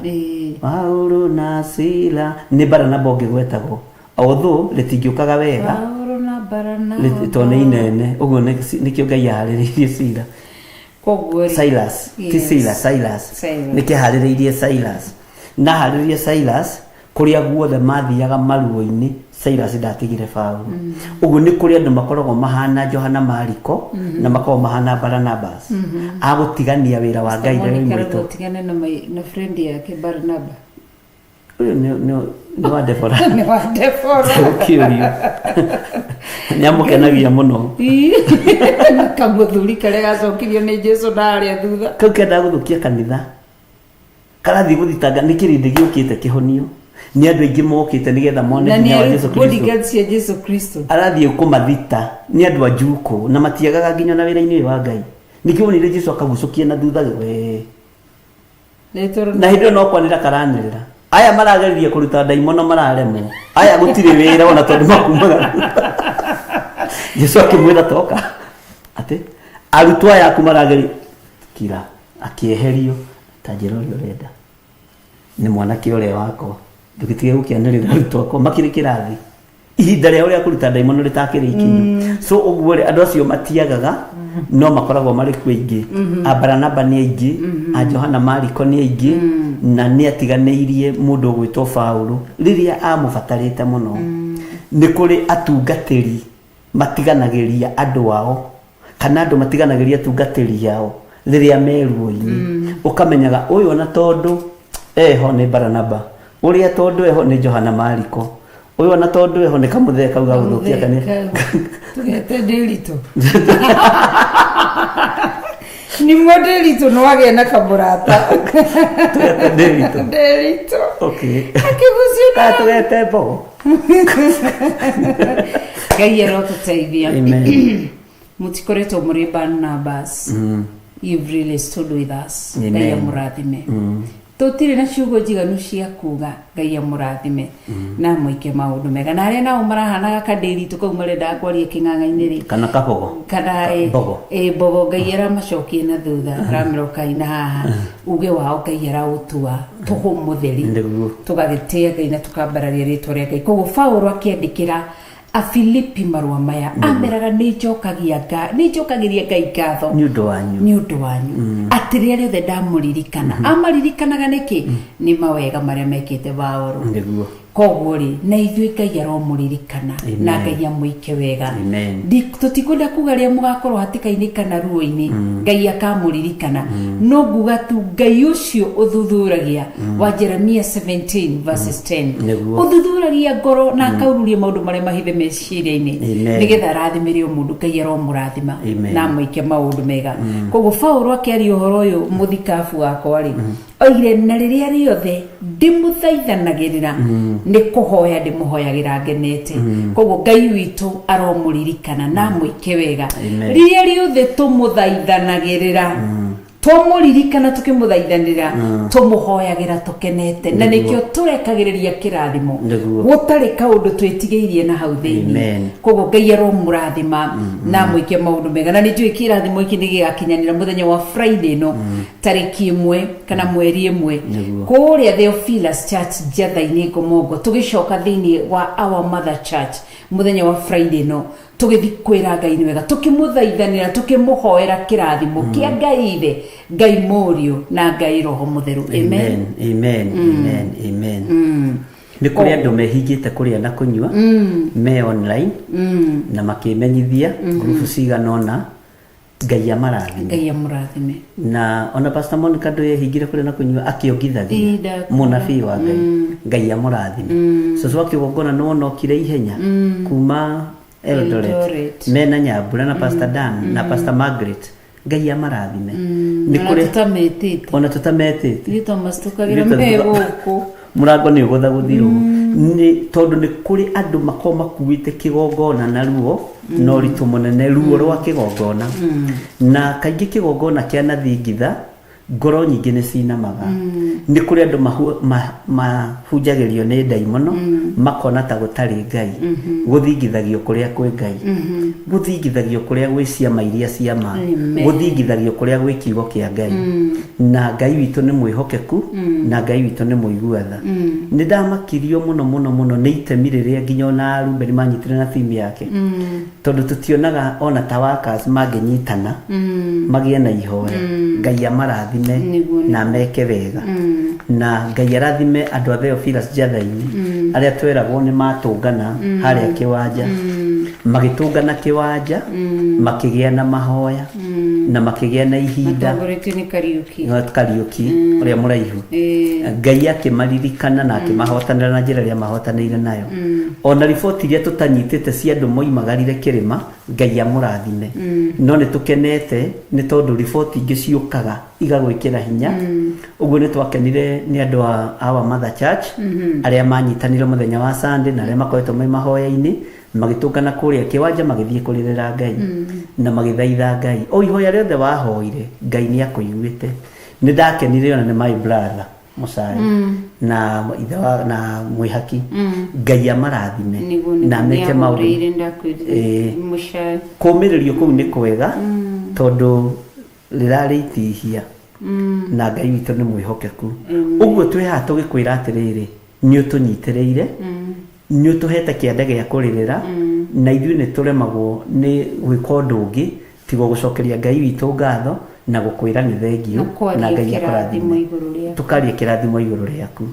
Paulo na Sila nĩ Baranaba ũngĩ gwetagwo, although rĩtingĩũkaga wega. Paulo na Baranaba. Tondũ nĩ inene ũguo, nĩkĩo Ngai aharĩrĩirie Sila. Koguo rĩ, Silas ti Sila, Silas. Silas. Nĩkĩharĩrĩirie Silas na harĩrĩrie Silas kũrĩa guothe mathiaga maruo-inĩ, Silas ndatigire Paulo. Ũguo nĩ kũrĩ andũ makoragwo mahana Johana Mariko na makoragwo mahana Barnabas agũtigania wĩra wa Ngai rĩrĩa Monica wĩ mũritũ. Tigane na friend yake Barnaba. Ũyũ nĩ wa Deborah. Nĩ wa Deborah. Ũkĩũrio nĩ amũkenagia mũno. Na kamũthuri karĩa gacokirio nĩ Jesu na arĩa thutha. Kau kendaga gũthũkia kanitha, karathiĩ gũthitanga nĩ kĩrĩndĩ gĩũkĩte kĩhonio, nĩ andũ aingĩ mokĩte nĩgetha mone Na hinya wa nĩ Jesu Kristo. Bodyguards cia Jesu Kristo. Arathiĩ kũmathita nĩ andũ a njukũ na matiagaga nginya na wĩra-inĩ ũyũ wa Ngai. Nĩkĩo wonire Jesu akagucũkia na thutha we. Rĩtwa Na hĩndĩ ĩyo no kwanĩra karanĩrĩra, aya marageririe kũruta ndaimono mararemwo, aya gũtirĩ wĩra ona tondũ makumaga. Jesu akĩmwĩra toka atĩ arutwo aya aku marageria kira, akĩeherio ta njĩra ũrĩa ũrenda nĩ mwanake ũrĩa wakwa, ndũgĩtige gũkĩanĩrĩra arutwo akwa makĩrĩ kĩrathi ihinda rĩao rĩa kũruta ndaimono rĩtakĩrĩ ikinyu. So ũguo rĩ, andũ acio matiagaga, no makoragwo marĩ kuo aingĩ. A Baranaba nĩ aingĩ, a Johana Mariko nĩ aingĩ, na nĩ atiganĩirie mũndũ ũgwĩtwo Paulo rĩrĩa amũbatarĩte mũno. Nĩ kũrĩ atungatĩri matiganagĩria andũ ao, kana andũ matiganagĩria atungatĩri ao rĩrĩa me ruo-inĩ. Ũkamenyaga ũyũ ona tondũ eho nĩ Baranaba, ũrĩa tondũ eho nĩ Johana Mariko, ũyũ ona tondũ eho nĩ kamũthee kau ga gũthũkia kanitha. Tũgete ndĩritũ nimwe ndĩritũ no agĩe na kamũrata. Tũgete ndĩritũ. Ndĩritũ. Okay. Akĩgucio. Kana tũgete mbogo. Ngai arotũteithia. Amen. Mũtikoretwo mũrĩ Barnabas, you've really stood with us. Amen. Ngai amũrathime. Tũtirĩ na ciugo njiganu cia kuga Ngai amũrathime na mwĩke maũndũ mega. Na arĩa nao marahanaga kandĩritũ kau marendaga kwaria kĩng'ang'a-inĩ rĩ, kana kabogo. Kana Mbogo. Mbogo, Ngai aramacokia na thutha, aramera ũkai na haha. Uge wao Ngai araũtua tũhũ mũtheri. Tũgagĩtĩa Ngai na tũkambararia rĩtwa rĩa Ngai. Koguo Paulo akĩandĩkĩra Afilipi marũa maya ameraga nĩ njokagĩria Ngai ngatho nĩ ũndũ wanyu. Nĩ ũndũ wanyu, atĩ rĩrĩa rĩothe ndamũririkana. Amaririkanaga nĩkĩ? Nĩ mawega marĩa mekĩte Paulo. Koguo rĩ, na ithuĩ Ngai aromũririkana na Ngai amwĩke wega. Amen. Tũtikwenda kuga rĩrĩa mũgakorwo hatĩka-inĩ kana ruo-inĩ Ngai akamũririkana, no nguga tu Ngai ũcio ũthuthuragia wa Jeremia 17 verses 10, ũthuthuragia ngoro na akaururia maũndũ marĩa mahithe meciria-inĩ, nĩgetha arathimĩre o mũndũ. Ngai aromũrathima Amen. na amwĩke maũndũ mega. Koguo Paulo akĩaria ũhoro ũyũ, mũthikabu wakwa rĩ, oigire na rĩrĩa rĩothe ndĩmũthaithanagĩrĩra nĩ kũhoya ndĩmũhoyagĩra ngenete. Koguo Ngai witũ aromũririkana na amwĩke wega. Amen. Rĩrĩa rĩothe tũmũthaithanagĩrĩra, twamũririkana tũkĩmũthaithanĩra, tũmũhoyagĩra tũkenete, na nĩkĩo tũrekagĩrĩria kĩrathimo gũtarĩ kaũndũ twĩtigĩirie na hau thĩinĩ. Amen. Koguo Ngai aromũrathima na amwĩke maũndũ mega. Na nĩ njũĩ kĩrathimo gĩkĩ nĩ gĩgakinyanĩra mũthenya wa Friday ĩno, tarĩki 1 kana mweri 1, kũrĩa Theophilus Church Njatha-inĩ Ngomongo, tũgĩcoka thĩinĩ wa Our Mother Church mũthenya wa Friday ĩno. Tũgĩthi kwĩra Ngai nĩ wega, tũkĩmũthaithanĩra, tũkĩmũhoera kĩrathimo kĩa Ngai Ithe, Ngai Mũriũ na Ngai Roho Mũtheru. Amen. Amen, amen, amen, amen. Nĩ kũrĩ andũ mehingĩte kũrĩa na kũnyua me online na makĩmenyithia ngurubu cigana ũna. Ngai amarathime. Ngai amũrathime. Na ona Pastor Monica ndũyehingire kũrĩa na kũnyua akĩongithagia. Ĩ, ndakwĩra. Mũnabii wa Ngai, Ngai amũrathime. Cũcũ wa kĩgongona nĩ wonokire ihenya kuma Eldoret, Eldoret. Mena Nyambura na Pastor Dan na Pastor Margaret. Ngai amarathime. Nĩ Ona kũrĩ tũtametĩte. Ona tũtametĩte. Ithuĩ twamatũkagĩra Ithuĩ me gũkũ. Mũrango nĩ ũgũthagũthirwo nĩ tondũ nĩ kũrĩ andũ makoragwo makuĩte kĩgongona na ruo na ũritũ mũnene, ruo rwa kĩgongona. Na kaingĩ kĩgongona kĩa nathingitha, ngoro nyingĩ nĩ cinamaga. Nĩ kũrĩ andũ mahunjagĩrio nĩ ndaimono, makona ta gũtarĩ Ngai. Gũthingithagio kũrĩa kwĩ Ngai, gũthingithagio kũrĩa gwĩ ciama iria ciama. Amen. Gũthingithagio kũrĩa gwĩ kiugo kĩa Ngai. Na Ngai witũ nĩ mwĩhokeku na Ngai witũ nĩ mũigua tha. Nĩ ndamakirio mũno mũno mũno nĩ itemi rĩrĩa nginya ona Rubeni manyitire na timu yake, tondũ tũtionaga ona ta workers mangĩnyitana magĩe na ihoya. Ngai amarathime na meke wega. Na Ngai arathime andũ a Theophilus Njatha-inĩ arĩa tweragwo nĩ matũngana harĩa kĩwanja. Magĩtũngana kĩwanja, makĩgĩa na mahoya na makĩgĩa na ihinda. Matongoretio nĩ Kariũki. Kariũki ũrĩa mũraihu. Ngai akĩmaririkana na akĩmahotanĩra na njĩra ĩrĩa mahotanĩire nayo. Ona riboti iria tũtanyitĩte cia andũ moimagarire kĩrĩma, Ngai amũrathime. No nĩ tũkenete nĩ tondũ riboti ingĩ ciũkaga igagwĩkĩra hinya. Ũguo nĩ twakenire nĩ andũ a Our Mother Church arĩa manyitanire mũthenya wa Sunday na arĩa makoretwo me mahoya-inĩ, magĩtũngana kũrĩa kĩwanja, magĩthiĩ kũrĩrĩra Ngai na magĩthaitha Ngai. O ihoya rĩothe wahoire, Ngai nĩ akũiguĩte. Nĩ ndakenire ona nĩ my brother Mũcai na ithe wa na Mwĩhaki. Ngai amarathime na meke maũndũ. Nĩahũrĩire, ndakwĩrire. Mũcai. Kũmĩrĩrio kũu nĩ kwega tondũ rĩrarĩ itihia na Ngai witũ nĩ mwĩhokeku. Ũguo twĩ haha tũgĩkwĩra atĩrĩrĩ, nĩ ũtũnyitĩrĩire, nĩ ũtũhete kĩande gĩa kũrĩrĩra, na ithuĩ nĩ tũremagwo nĩ gwĩka ũndũ ũngĩ tiga gũcokeria Ngai witũ ngatho na gũkwĩra nĩ thengiũ. Na kwaria Na Ngai kĩrathimo akũrathime. Igũrũ rĩaku. Tũkaria kĩrathimo igũrũ rĩaku,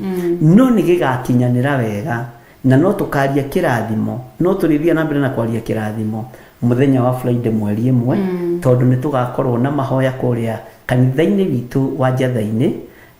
no nĩ gĩgakinyanĩra wega. Na no tũkaria kĩrathimo, no tũrĩthiĩ na mbere na kwaria kĩrathimo mũthenya wa Friday mweri 1, tondũ nĩ tũgakorwo na mahoya kũrĩa kanitha-inĩ witũ wa Njatha-inĩ.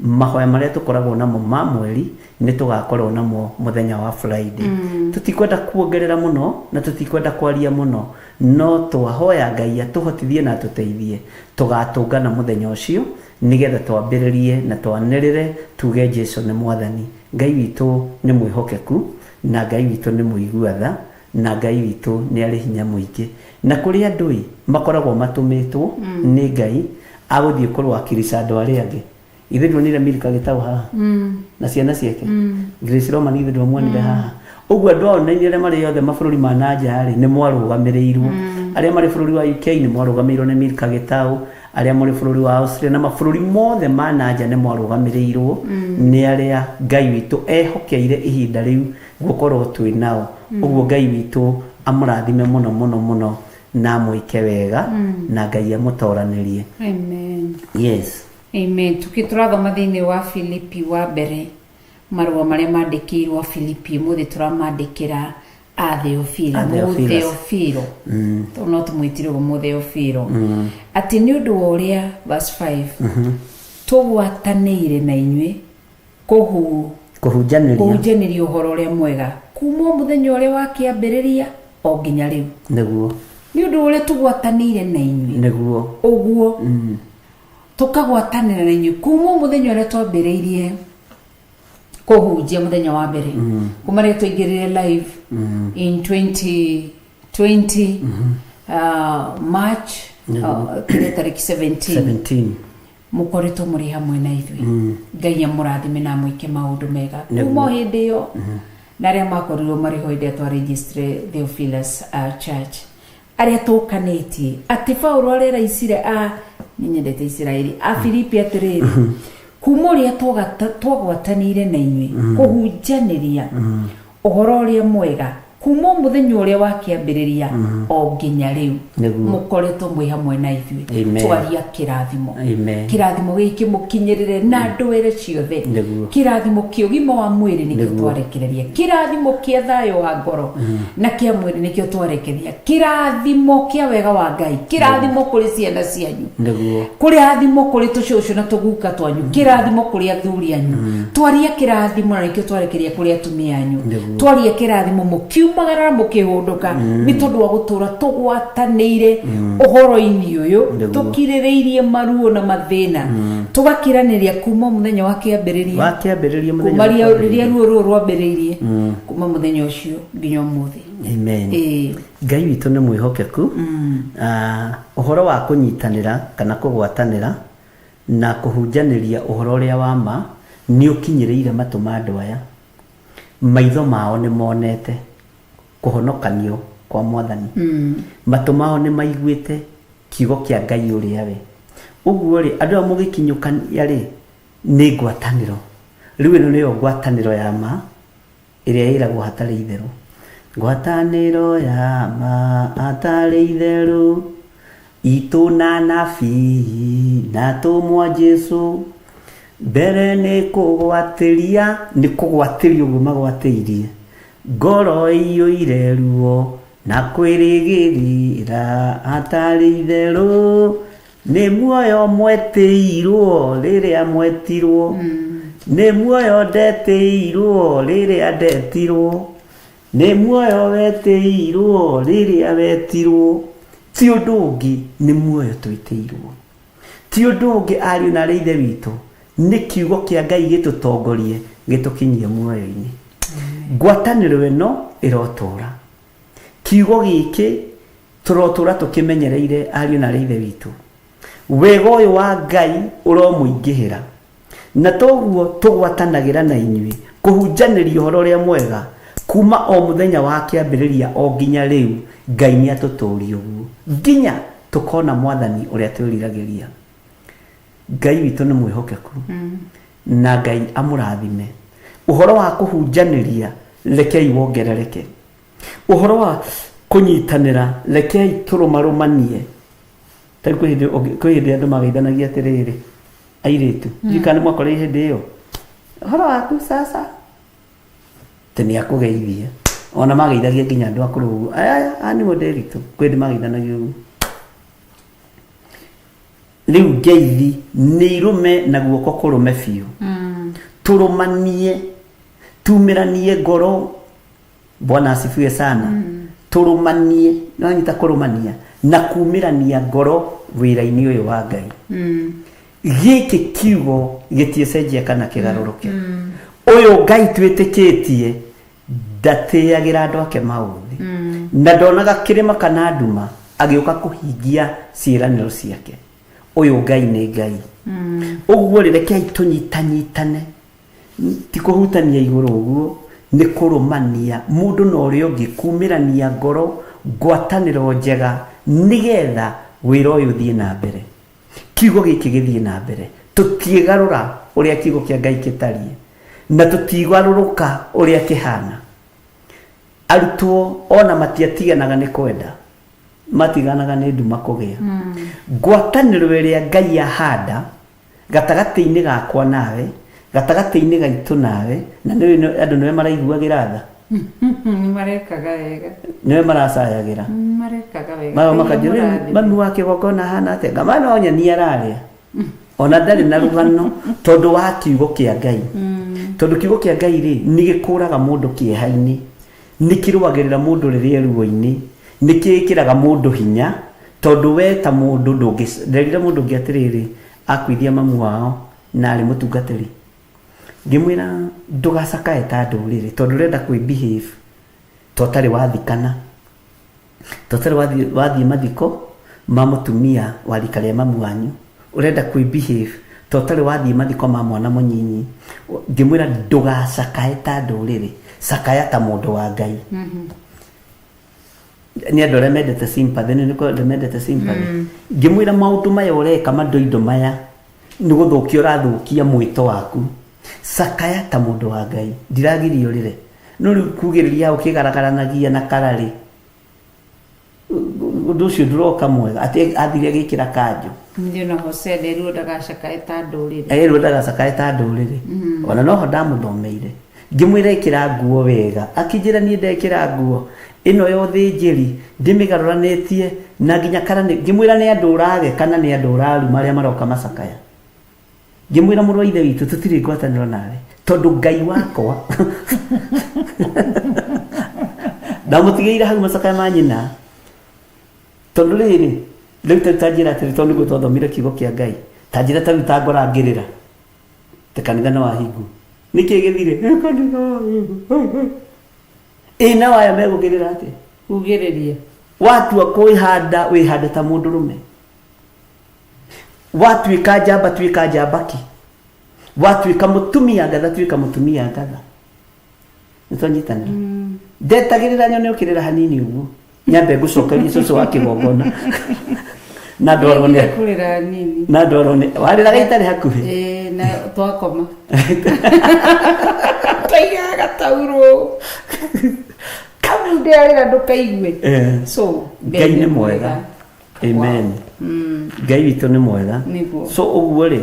Mahoya marĩa tũkoragwo namo ma mweri nĩ tũgakorwo namo mũthenya wa Friday. Tũtikwenda kuongerera mũno na tũtikwenda kwaria mũno, no twahoya Ngai atũhotithie na atũteithie. Tũgatũngana mũthenya ũcio nĩgetha twambĩrĩrie na twanĩrĩre tuge Jesu nĩ Mwathani. Ngai witũ nĩ mwĩhokeku na Ngai witũ nĩ mũigua tha na Ngai witũ nĩ arĩ hinya mũingĩ. Na kũrĩ andũ ĩ makoragwo matũmĩtwo nĩ Ngai agũthiĩ kũrwakirica andũ arĩa angĩ. Ithuĩ nduonire Milka Gĩtaũ haha na ciana ciake, Grace Roman ithuĩ ndwamuonire haha. Ũguo andũ ao na arĩa marĩ othe mabũrũri ma na nja rĩ, nĩ mwarũgamĩrĩirwo. Arĩa marĩ bũrũri wa UK nĩ mwarũgamĩrĩirwo nĩ Milka Gĩtaũ. Arĩa mũrĩ bũrũri wa Austria na mabũrũri mothe ma na nja nĩ mwarũgamĩrĩirwo nĩ arĩa Ngai witũ ehokeire ihinda rĩu gũkorwo twĩ nao. Ũguo Ngai witũ amũrathime mũno mũno mũno na amwĩke wega na Ngai amũtoranĩrie. Amen. Yes. Amen. Tuki tũrathoma thĩinĩ wa Filipi wa mbere, marũa marĩa mandĩkĩirwo Filipi, ũmũthĩ tũramandĩkĩra a Theofilo. A Theophilus. Mũtheofilo, tondũ no tũmwĩtire ũguo, Mũtheofilo, atĩ nĩ ũndũ wa ũrĩa, verse 5, tũgwatanĩire na inyuĩ kũhunjanĩria kũhunjanĩria ũhoro ũrĩa mwega kuma o mũthenya ũrĩa wa kĩambĩrĩria o nginya rĩu. Nĩ ũndũ wa ũrĩa tũgwatanĩire na inyuĩ ũguo tũkagwatanĩra na inyuĩ kuma o mũthenya ũrĩa twambĩrĩirie kũhunjia mũthenya wa mbere, kuma rĩrĩa twaingĩrire live in 2020 March, kĩrĩa tarĩki 17. 17. Mũkoretwo mũrĩ hamwe na ithuĩ. Ngai amũrathime na amwĩke maũndũ mega kuma o hĩndĩ ĩyo. Na arĩa makorirwo marĩ ho hĩndĩ ĩrĩa twaregistre Theophilus Church, arĩa tũkanĩtie atĩ Paulo arera Isira a nĩ nyendete Isiraeli a Filipi atĩrĩrĩ, kuma ũrĩa twagwatanĩire na inyuĩ kũhunjanĩria ũhoro ũrĩa mwega. Kuma o mũthenya ũrĩa wa kĩambĩrĩria o nginya rĩu, Nĩguo. mũkoretwo mwĩ hamwe na ithuĩ. Amen. Twaria kĩrathimo. Amen. Kĩrathimo gĩkĩ mũkinyĩrĩre na ndwere ciothe. Nĩguo. Kĩrathimo kĩa ũgima wa mwĩrĩ nĩkĩo Nĩguo. twarekereria, kĩrathimo kĩa thayũ wa ngoro na kĩa mwĩrĩ nĩkĩo twarekereria, kĩrathimo kĩa wega wa Ngai, kĩrathimo kũrĩ ciana cianyu, Nĩguo. Kũrathimo kũrĩ tũcũcũ na tũguka twanyu, kĩrathimo kũrĩ athuri anyu. Twaria kĩrathimo na nĩkĩo twarekeria kũrĩ atumia anyu. Nĩguo. Twaria kĩrathimo mũkiumagara na mũkĩhũndũka, nĩ tondũ wa gũtũra tũgwatanĩire ũhoro-inĩ ũyũ, Nĩguo. tũkirĩrĩirie maruo na mathĩna, tũgakiranĩria kuma mũthenya wa kĩambĩrĩria, Wa kĩambĩrĩria, mũthenya kuma wa rĩrĩa kĩambĩrĩria. ruo rũrũ rwambĩrĩirie, kuma mũthenya ũcio nginya ũmũthĩ. Amen. Ĩĩ. Ngai witũ nĩ mwĩhokeku. Ũhoro wa kũnyitanĩra kana kũgwatanĩra na kũhunjanĩria ũhoro ũrĩa wa ma nĩ ũkinyĩrĩire matũ ma andũ aya. Maitho mao nĩ monete kũhonokanio kwa Mwathani, matũ mao nĩ maiguĩte kiugo kĩa Ngai ũrĩa we. Ũguo rĩ, andũ aya mũgĩkinyũkania rĩ, nĩ ngwatanĩro. Rĩu ĩno nĩyo ngwatanĩro ya ma ĩrĩa ĩragwo hatarĩ itherũ. Ngwatanĩro ya ma hatarĩ itherũ, itũ na nabii na tũmwa Jesu, mbere nĩ kũgwatĩria, nĩ kũgwatĩria ũguo magwatĩirie ngoro ĩiyũire ruo na kwĩrĩgĩrĩra hatarĩ itherũ. Nĩ muoyo mwetĩirwo rĩrĩa mwetirwo, nĩ muoyo ndetĩirwo rĩrĩa ndetirwo, nĩ muoyo wetĩirwo rĩrĩa wetirwo. Ti ũndũ ũngĩ, nĩ muoyo twĩtĩirwo. Ti ũndũ ũngĩ, ariũ na arĩ ithe witũ, nĩ kiugo kĩa Ngai gĩtũtongorie, gĩtũkinyie muoyo-inĩ. Ngwatanĩro ĩno ĩrotũra, kiugo gĩkĩ tũrotũra tũkĩmenyereire. Ariũ na arĩ ithe witũ, wega ũyũ wa Ngai ũromũingĩhĩra, na toguo tũgwatanagĩra na inyuĩ kũhunjanĩria ũhoro ũrĩa mwega kuma o mũthenya wa kĩambĩrĩria o nginya rĩu. Ngai nĩ atũtũũrie ũguo nginya tũkona Mwathani ũrĩa twĩriragĩria. Ngai witũ nĩ mwĩhokeku, na Ngai amũrathime. Ũhoro wa kũhunjanĩria rekei wongerereke, ũhoro wa kũnyitanĩra rekei tũrũmarũmanie. Tarĩu kwĩ hĩndĩ andũ mageithanagia atĩrĩrĩ, airĩtu, ndiũĩ kana nĩ mwakorire hĩndĩ ĩyo, "Ũhoro waku sasa?" Atĩ nĩ akũgeithia. Ona mageithagia nginya andũ akũrũ ũguo. Aya aya nĩguo Ndĩritũ, kwĩ hĩndĩ mageithanagia ũguo. Rĩu ngeithi nĩ irũme na guoko kũrũme biũ, tũrũmanie, tumĩranie ngoro. Bwana asifiwe sana. Tũrũmanie, nĩwanyita, kũrũmania na kumĩrania ngoro wĩra-inĩ ũyũ wa Ngai. Gĩkĩ kiugo gĩtiĩcenjia kana kĩgarũrũke. Ũyũ Ngai twĩtĩkĩtie ndatĩagĩra andũ ake maũthĩ, na ndonaga kĩrĩma kana nduma agĩũka kũhingia ciĩranĩro ciake. Ũyũ Ngai nĩ Ngai. Ũguo rĩ, rekei tũnyitanyitane, ti kũhutania igũrũ ũguo, nĩ kũrũmania mũndũ na ũrĩa ũngĩ, kumĩrania ngoro, ngwatanĩro njega, nĩgetha wĩra ũyũ ũthiĩ na mbere, kiugo gĩkĩ gĩthiĩ na mbere. Tũtiĩgarũra ũrĩa kiugo kĩa Ngai gĩtariĩ, na tũtigarũrũka ũrĩa kĩhana. Arutwo ona matiatiganaga nĩ kwenda, matiganaga nĩ nduma kũgĩa. Ngwatanĩro ĩrĩa Ngai ahanda gatagatĩ-inĩ gakwa nawe, gatagatĩ-inĩ gaitũ nawe, na nĩ andũ nĩwe maraiguagĩra tha. Nĩ marekaga wega. Nĩwe maracayagĩra. Marekaga wega. Mao Ngai makanjĩra, amũrathime. "Mami wa kĩgongona ahana atĩa?" Ngama no nyeni ararĩa, ona ndarĩ na rũgano, tondũ wa kiugo kĩa Ngai. Tondũ kiugo kĩa Ngai rĩ, nĩ gĩkũraga mũndũ kĩeha-inĩ, nĩ kĩrũagĩrĩra mũndũ rĩrĩa ruo-inĩ, nĩ kĩĩkĩraga mũndũ hinya, tondũ we ta mũndũ ndũngĩ. Nderire mũndũ ũngĩ atĩrĩrĩ, akuithia mamu wao na arĩ mũtungatĩri, ngĩmwĩra, "Ndũgacakae ta ndũrĩrĩ tondũ ũrenda kwĩ behave ta ũtarĩ wathikana, ta ũtarĩ wathiĩ mathiko ma mũtumia wa rika rĩa mamu wanyu. Ũrenda kwĩ behave ta ũtarĩ wathiĩ mathiko ma mwana mũnyinyi." Ngĩmwĩra, "Ndũgacakae ta ndũrĩrĩ, cakaya ta mũndũ wa Ngai." Nĩ andũ arĩa mendete sympathy, nĩ nĩkũ andũ mendete sympathy. Ngĩmwĩra, "Maũndũ maya ũreka, mandoindo maya, nĩ gũthũkia ũrathũkia mwĩto waku. Cakaya ta mũndũ wa Ngai. Ndiragiria ũrĩre, No rĩu kugĩrĩria hau kĩgaragaranagia na kararĩ, ũndũ ũcio ndũroka mwega atĩ athire agĩkĩra kanjũ. Nĩ ona Hosea nderirwo ndagacakae ta ndũrĩrĩ. Erwo ndagacakae ta ndũrĩrĩ. Ona noho ndamũthomeire ngĩmwĩra ĩkĩra nguo wega, akĩnjĩra niĩ ndekĩra nguo ĩno ya ũthĩnjĩri ndĩmĩgarũranĩtie na nginya kana nĩ, ngĩmwĩra nĩ andũ ũrage kana nĩ andũ ũraruma arĩa maroka macakaya. Ngĩmwĩra mũrũ wa ithe witũ tũtirĩ ngwatanĩro nawe tondũ Ngai wakwa ndamũtigĩire hau macakaya ma nyina, tondũ rĩrĩ rĩu ta njĩra atĩrĩ, tondũ nĩguo twathomire kiugo kĩa Ngai, ta njĩra ta rĩu ta ngora ngĩrĩra te kanitha nĩ wahingwo, nĩkĩ gĩthire? Kanitha wahingwo. Ĩ nao aya megũkĩrĩra atĩa? Ugĩrĩria. Watua kwĩhanda wĩhande ta mũndũrũme, watuĩka njamba tuĩka njamba ki, watuĩka mũtumia ngatha tuĩka mũtumia ngatha. Nĩtwanyitanĩra? Ndetagĩrĩra nyone ũkĩrĩra hanini ũguo nyambe ngũcokerie cũcũ wa kĩgongona na ndwarwo nĩ Kũrĩra nini. Na ndwarwo nĩ warĩraga itarĩ hakuhĩ. Ĩĩ, na twakoma. Twaigaga gataurũ. Kamu ndĩarĩra ndũkaigue. So, Ngai nĩ mwega. Amen. Ngai witũ nĩ mwega. Nĩguo. So ũguo rĩ,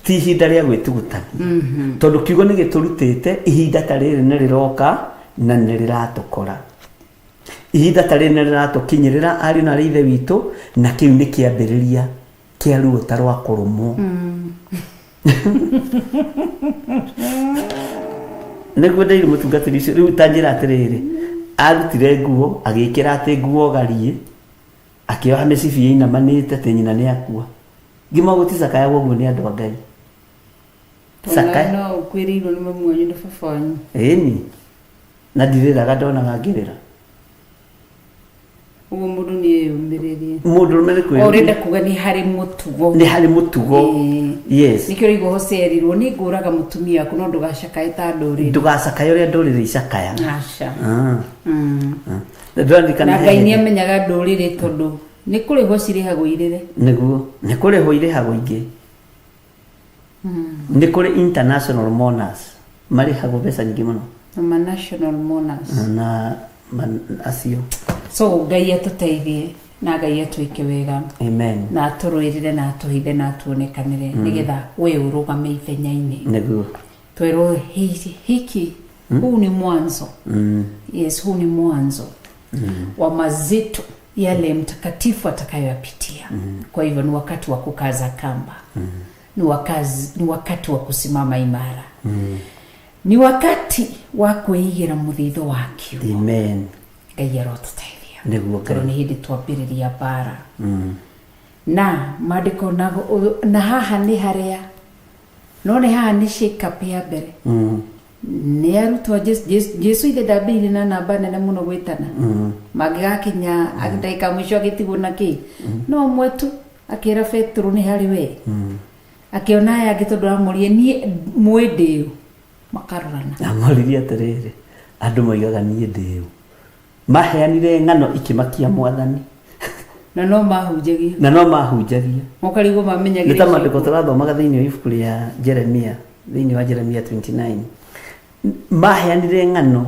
ti ihinda rĩa gwĩtugutania tondũ kiugo nĩ gĩtũrutĩte ihinda ta rĩrĩ nĩ rĩroka na nĩ rĩratũkora. Ihinda ta rĩrĩ nĩ rĩratũkinyĩrĩra ariũ na arĩ ithe witũ, na kĩu nĩ kĩambĩrĩria kĩa ruo ta rwa kũrũmwo. Nĩguo ndeire mũtungatĩri ũcio rĩu ta njĩra atĩrĩrĩ, arutire nguo agĩkĩra atĩ nguo gariĩ, akĩoha mĩcibi ĩinamanĩte atĩ nyina nĩ akua. Ngĩma gũticakayagwo ũguo nĩ andũ a Ngai. Tondũ Cakaya. no ũkuĩrĩirwo nĩ mamu wanyu na baba wanyu. Ĩni na ndirĩraga, ndonaga ngĩrĩra. Ũguo mũndũ nĩ eyũmĩrĩrie. Mũndũrũme nĩ O kwĩyũmĩrĩria. ũrenda kuga nĩ harĩ mũtugo. Nĩ harĩ mũtugo. Ĩĩ. Yes. Nĩkĩo ũraigua Hosea erirwo nĩ ngũraga mũtumia waku no ndũgacakae ta ndũrĩrĩ. Ndũgacakaye ũrĩa ndũrĩrĩ icakayaga. Aca. Ah. Ah. Ndũraririkana Na Ngai he nĩ hĩndĩ- amenyaga ndũrĩrĩ tondũ nĩ kũrĩhwo cirĩhagwo irĩre. Nĩguo nĩ kũrĩhwo irĩhagwo ingĩ. Nĩ kũrĩ international mourners marĩhagwo mbeca nyingĩ mũno. Na ma national mourners. Na acio. So Ngai atũteithie na Ngai atwĩke wega. Amen. Na atũrũĩrĩre na atũhithe na atuonekanĩre nĩgetha we ũrũgame ithenya-inĩ. Nĩguo. Twerwo hiki huu ni mwanzo. Yes, huu ni mwanzo wa mazito yale mtakatifu atakayoyapitia. Kwa hivyo ni wakati wa kukaza kamba. Ni wakati wa kusimama imara. Ni wakati wa kwĩigĩra mũthithũ wa kiugo. Amen. Ngai arotũteithia. Nĩguo Tondũ Ngai. nĩ hĩndĩ twambĩrĩria mbara. Na maandĩko na haha nĩ harĩa no nĩ haha nĩ shake up ya mbere. Nĩ arutwo a Jesu ithe ndambĩrĩirie na namba nene mũno gwĩtana. Mangĩgakinya ndagĩka ya mũico agĩtigwo na kĩ? No ũmwe tu akĩra Petero nĩ harĩ we. Akĩona aya angĩ tondũ amũrie niĩ mwĩ ndĩũ. Makarorana. Amoririe atĩrĩrĩ, andũ moigaga niĩ ndĩũ. Maheanire ng'ano ikĩmakia Mwathani. Na no mahunjagia. Na no mahunjagia. Mũkarigwo mamenyagĩra Nĩ ta icio. maandĩko tũrathomaga thĩinĩ wa ibuku rĩa Jeremia, thĩinĩ wa Jeremia 29. Maheanire ng'ano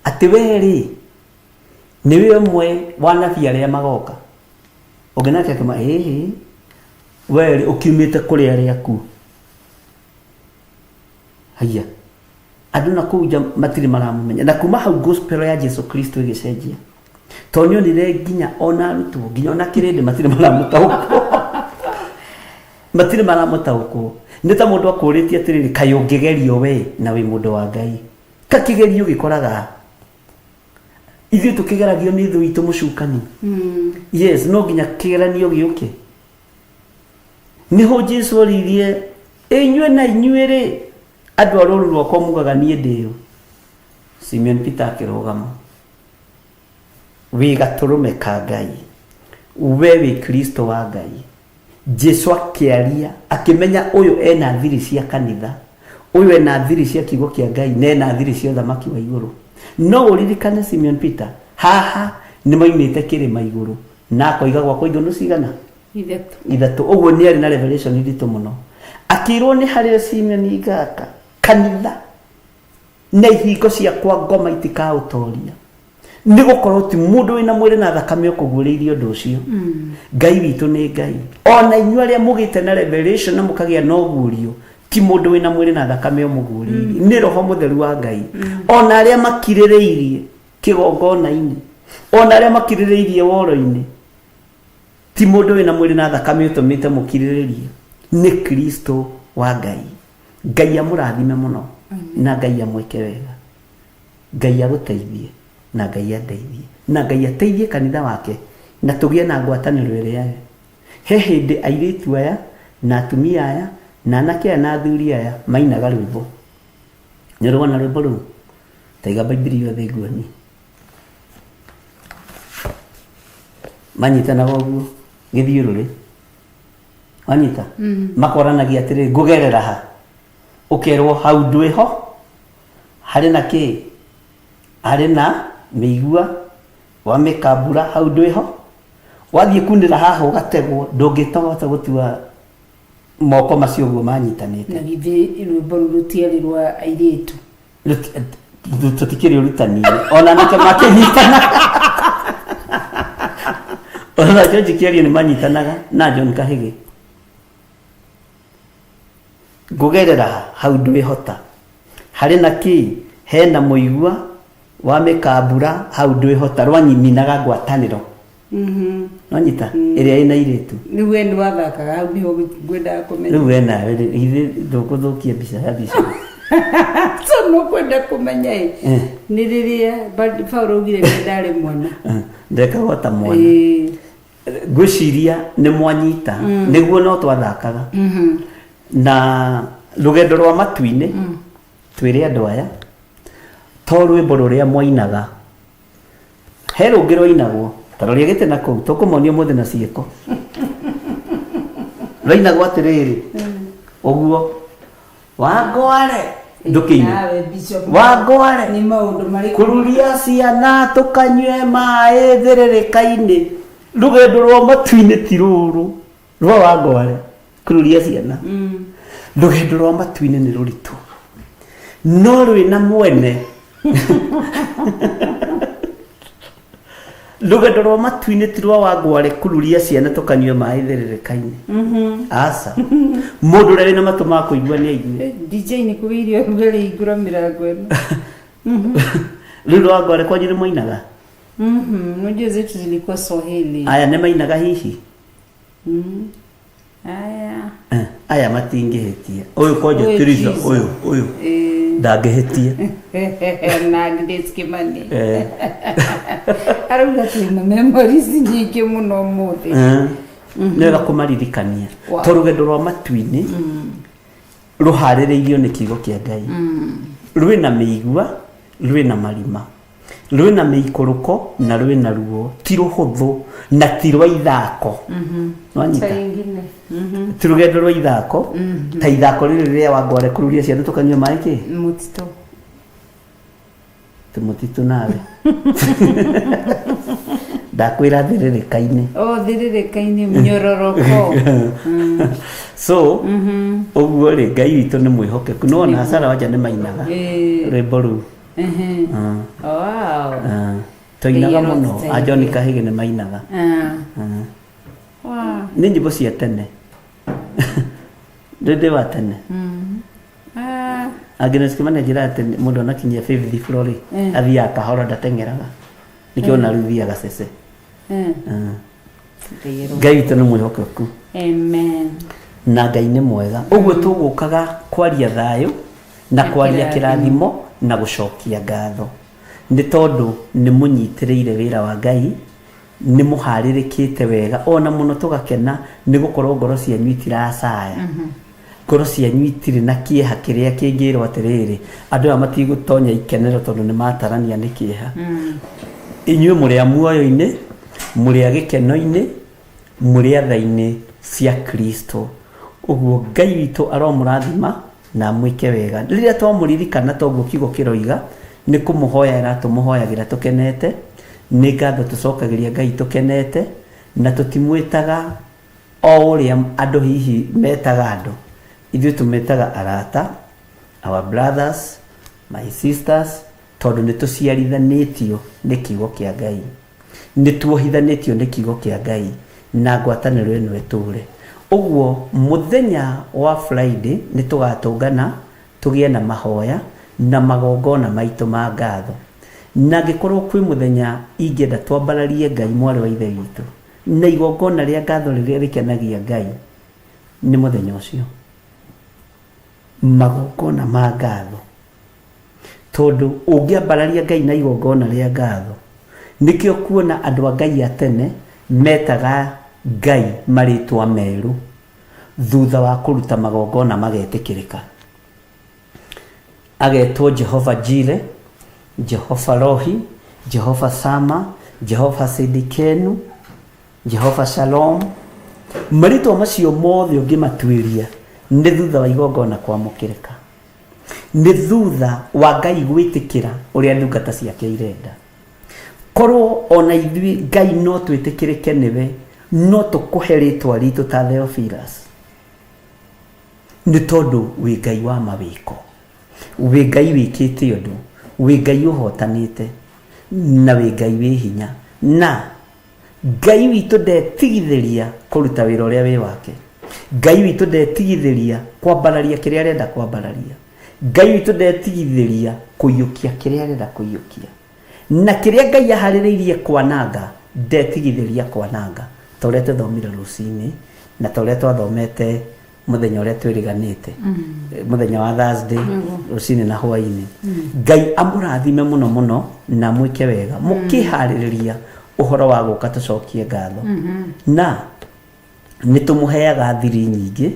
atĩ we rĩ nĩwe ũmwe wa nabii arĩa magoka. Ũngĩ nake akĩma, ĩhĩ, we rĩ ũkiumĩte kũrĩ arĩa akuũ. Haiya, andũ na kũu nja matirĩ maramũmenya. Na kuma hau gospel ya Jesu Kristo ĩgĩcenjia. Tondũ nĩonire nginya ona arutwo, nginya ona kĩrĩndĩ matirĩ maramũtaũkwo. Matirĩ maramũtaũkwo. Nĩ ta mũndũ akũrĩtie atĩrĩrĩ, kaĩ ũngĩgerio we na wĩ mũndũ wa Ngai. Ka kĩgerio gĩkoraga. Ithuĩ tũkĩgeragio nĩ thũ itũ mũcukani. Yes, no nginya kĩgeranio gĩũke. Nĩho Jesu oririe, inyuĩ na inyuĩ rĩ, andũ a rũru rwakwa mugaga niĩ ndĩũ. Simeon Peter akĩrũgama. Wĩ gatũrũme ka Ngai. We wĩ Kristo wa Ngai. Jesu akĩaria, akĩmenya ũyũ ena thiri cia kanitha, ũyũ ena thiri cia kiugo kĩa Ngai, na ena thiri cia ũthamaki wa igũrũ. No ũririkane Simeon Peter, haha nĩ maimĩte kĩrĩma igũrũ, na akoiga gwakwa ithũnũ cigana? Ithatũ. Ithatũ. Ũguo nĩ arĩ na revelation nditũ mũno. Akĩrwo nĩ harĩa Simeon ngaka kanitha. Na ihingo cia kwa ngoma itikaũtoria, nĩ gũkorwo ti mũndũ wĩna mwĩrĩ na thakame ũkũguũrĩirie ũndũ ũcio. Ngai witũ nĩ Ngai. Ona inyuĩ arĩa mũgĩte na revelation na mũkagĩa na ũguũrio, ti mũndũ wĩna mwĩrĩ na thakame ũmũguũrĩirie, nĩ Roho Mũtheru wa Ngai. Ona arĩa makirĩrĩirie kĩgongona-inĩ, ona arĩa makirĩrĩirie woro-inĩ, ti mũndũ wĩna mwĩrĩ na thakame ũtũmĩte mũkirĩrĩrie, nĩ Kristo wa Ngai. Ngai amũrathime mũno na Ngai amwĩke wega. Ngai agũteithie na Ngai andeithie na Ngai ateithie kanitha wake, na tũgĩe na ngwatanĩro ĩrĩa he hĩndĩ airĩtu aya na atumia aya na anake aya na athuri aya mainaga rwĩmbo. Nĩ ũrĩ wona rwĩmbo rũu? Taiga Bibilia yothe nguonie. Manyitanaga ũguo gĩthiũrũrĩ, wanyita, makoranagia atĩrĩ, ngũgerera ha? Ũkerwo hau ndwĩho, harĩ na kĩ, harĩ na mĩigua wa mĩkambura, hau ndwĩho. Wathiĩ kunĩra haha ũgategwo, ndũngĩhota gũtua moko macio ũguo manyitanĩte. Na githĩ rwĩmbo rũu rũtiarĩ rwa airĩtu? Tũtikĩrĩ ũrutani-inĩ, ona anake makĩnyitana, ona George Kĩario nĩ manyitanaga na John Kahĩgĩ. Ngũgerera ha? Hau ndwĩhota, harĩ na kĩ, hena mũigua wa mĩkambura, hau ndwĩhota. Rwanyininaga ngwatanĩro, nwanyita, ĩrĩa ĩna airĩtu. Rĩu we nĩ wathakaga hau? Nĩho ngwendaga kũmenya. Rĩu we nawe rĩ, githĩ ndũkũthũkia mbica ya mbica? So no kwenda kũmenya ĩ nĩ rĩrĩa Paul augire nĩ ndarĩ mwana. Ndekagwo ta mwana. Ngwĩciria nĩ mwanyita nĩguo no twathakaga na rũgendo rwa matu-inĩ. Twĩre andũ aya, to rwĩmbo rũrĩa mwainaga, he rũngĩ rwainagwo, ta roria gĩtĩ na kũu, tũkũmonia ũmũthĩ na ciĩko. Rwainagwo atĩrĩrĩ ũguo, wangware ndũkĩine. Nawe Bishop, wangware nĩ maũndũ marĩkũ? Kururia ciana tũkanyue maĩ thĩrĩrĩka-inĩ. Rũgendo rwa matu-inĩ ti rũrũ rwa wangware kururia ciana. Rũgendo rwa matu-inĩ nĩ rũritũ, no rwĩna mwene. Rũgendo rwa matu-inĩ ti rwa wangware kururia ciana tũkanyue maĩ thĩrĩrĩka-inĩ, aca. Mũndũ ũrĩa wĩna matũ ma kũigua nĩ aigue. DJ, nĩ kũgĩire ũrugarĩ, hingũra mĩrango ĩno. Rĩu rwa wangware kwanyu nĩ mwainaga? Unajua zetu zilikuwa Swahili. Aya nĩ mainaga hihi? Aya. Aya matingĩhĩtia. Ũyũ kwanja Ũyũ Teresa, Teresa. ũyũ ũyũ ndangĩhĩtia. Na Agnes Kimani. Arauga twĩna memories nyingĩ mũno ũmũthĩ. Nĩ wega kũmaririkania to rũgendo rwa matu-inĩ rũharĩrĩirio nĩ kiugo kĩa Ngai, rwĩna mĩigua, rwĩna marima, rwĩna mĩikũrũko na rwĩna ruo. Ti rũhũthũ na ti rwa ithako, nwanyita? Saa ingine. Ti rũgendo rwa ithako ta ithako rĩrĩ rĩa wangware kũruria ciana tũkanyua maĩ kĩ Mũtitũ. Tũmũtitũ nawe ndakwĩra thĩrĩrĩka-inĩ. O thĩrĩrĩka-inĩ, mĩnyororoko. So ũguo rĩ, Ngai witũ nĩ mwĩhokeku. Nĩwona Hasara wanja nĩ mainaga rwĩmbo rũu. Ah. Twainaga Ngai mũno. arotũteithia. A John Kahĩgĩ nĩ mainaga. Nĩ nyĩmbo cia tene, ndĩ wa tene. Agnes Kimani anjĩra atĩ mũndũ anakinyia fifth floor rĩ, athiaga kahora, ndateng'eraga, nĩkĩo ona rĩu thiaga cece. Ngai Ngai witũ nĩ mwĩhokeku. Amen. Na Ngai nĩ mwega. Ũguo tũgũkaga kwaria thayũ na Na kwaria kĩrathimo. Kĩrathimo na gũcokia ngatho, nĩ tondũ nĩ mũnyitĩrĩire wĩra wa Ngai, nĩ mũharĩrĩkĩte wega ona mũno. Tũgakena nĩ gũkorwo ngoro cianyu itiracaya, ngoro cianyu itirĩ na kĩeha kĩrĩa kĩngĩrwo atĩrĩrĩ, andũ aya matigũtonya ikenero tondũ nĩ matarania nĩ kĩeha. Inyuĩ mũrĩ a muoyo-inĩ, mũrĩ a gĩkeno-inĩ, mũrĩ atha-inĩ cia Kristo. Ũguo Ngai witũ aromũrathima na amwĩke wega. Rĩrĩa twamũririkana, toguo kiugo kĩroiga, nĩ kũmũhoyera tũmũhoyagĩra tũkenete, nĩ ngatho tũcokagĩria Ngai tũkenete, na tũtimwĩtaga o ũrĩa andũ hihi metaga andũ. Ithuĩ tũmetaga arata, our brothers. My sisters, tondũ nĩ tũciarithanĩtio nĩ kiugo kĩa Ngai, nĩ tuohithanĩtio nĩ kiugo kĩa Ngai, na ngwatanĩro ĩno ĩtũre. Ũguo mũthenya wa Friday nĩ tũgatũngana tũgĩe na mahoya na magongona maitũ ma ngatho. Na angĩkorwo kwĩ mũthenya ingĩenda twambararie Ngai, mwarĩ wa Ithe witũ, na igongona rĩa ngatho rĩrĩa rĩkenagia Ngai, nĩ mũthenya ũcio. Magongona ma ngatho. Tondũ ũngĩambararia Ngai na igongona rĩa ngatho, nĩkĩo kuona andũ a Ngai a tene metaga Ngai marĩtwa merũ thutha wa kũruta magongona magetĩkĩrĩka. Agetwo Jehova Jire, Jehova Rohi, Jehova Sama, Jehova Sidikenu, Jehova Shalom. Marĩtwa macio mothe ũngĩmatuĩria nĩ thutha wa igongona kwamũkĩrĩka, nĩ thutha wa Ngai gwĩtĩkĩra ũrĩa ndungata ciake irenda. Korwo ona ithuĩ Ngai no twĩtĩkĩrĩke nĩwe, no tũkũhe rĩtwa ritũ ta Theophilus, nĩ tondũ wĩ Ngai wa mawĩko, wĩ Ngai wĩkĩte ũndũ, wĩ Ngai ũhotanĩte, na wĩ Ngai wĩ hinya. Na Ngai witũ ndetigithĩria kũruta wĩra ũrĩa wĩ wake. Ngai witũ ndetigithĩria kwambararia kĩrĩa arenda kwambararia. Ngai witũ ndetigithĩria kũiyũkia kĩrĩa arenda kũiyũkia. Na kĩrĩa Ngai aharĩrĩirie kwananga, ndetigithĩria kwananga. Ta ũrĩa tũthomire rũcinĩ, na ta ũrĩa twathomete mũthenya ũrĩa twĩrĩganĩte, mũthenya wa Thursday, rũcinĩ na hwainĩ. Ngai amũrathime mũno mũno na mwĩke wega mũkĩharĩrĩria ũhoro wa gũka tũcokie ngatho. Na nĩ tũmũheaga thiri nyingĩ,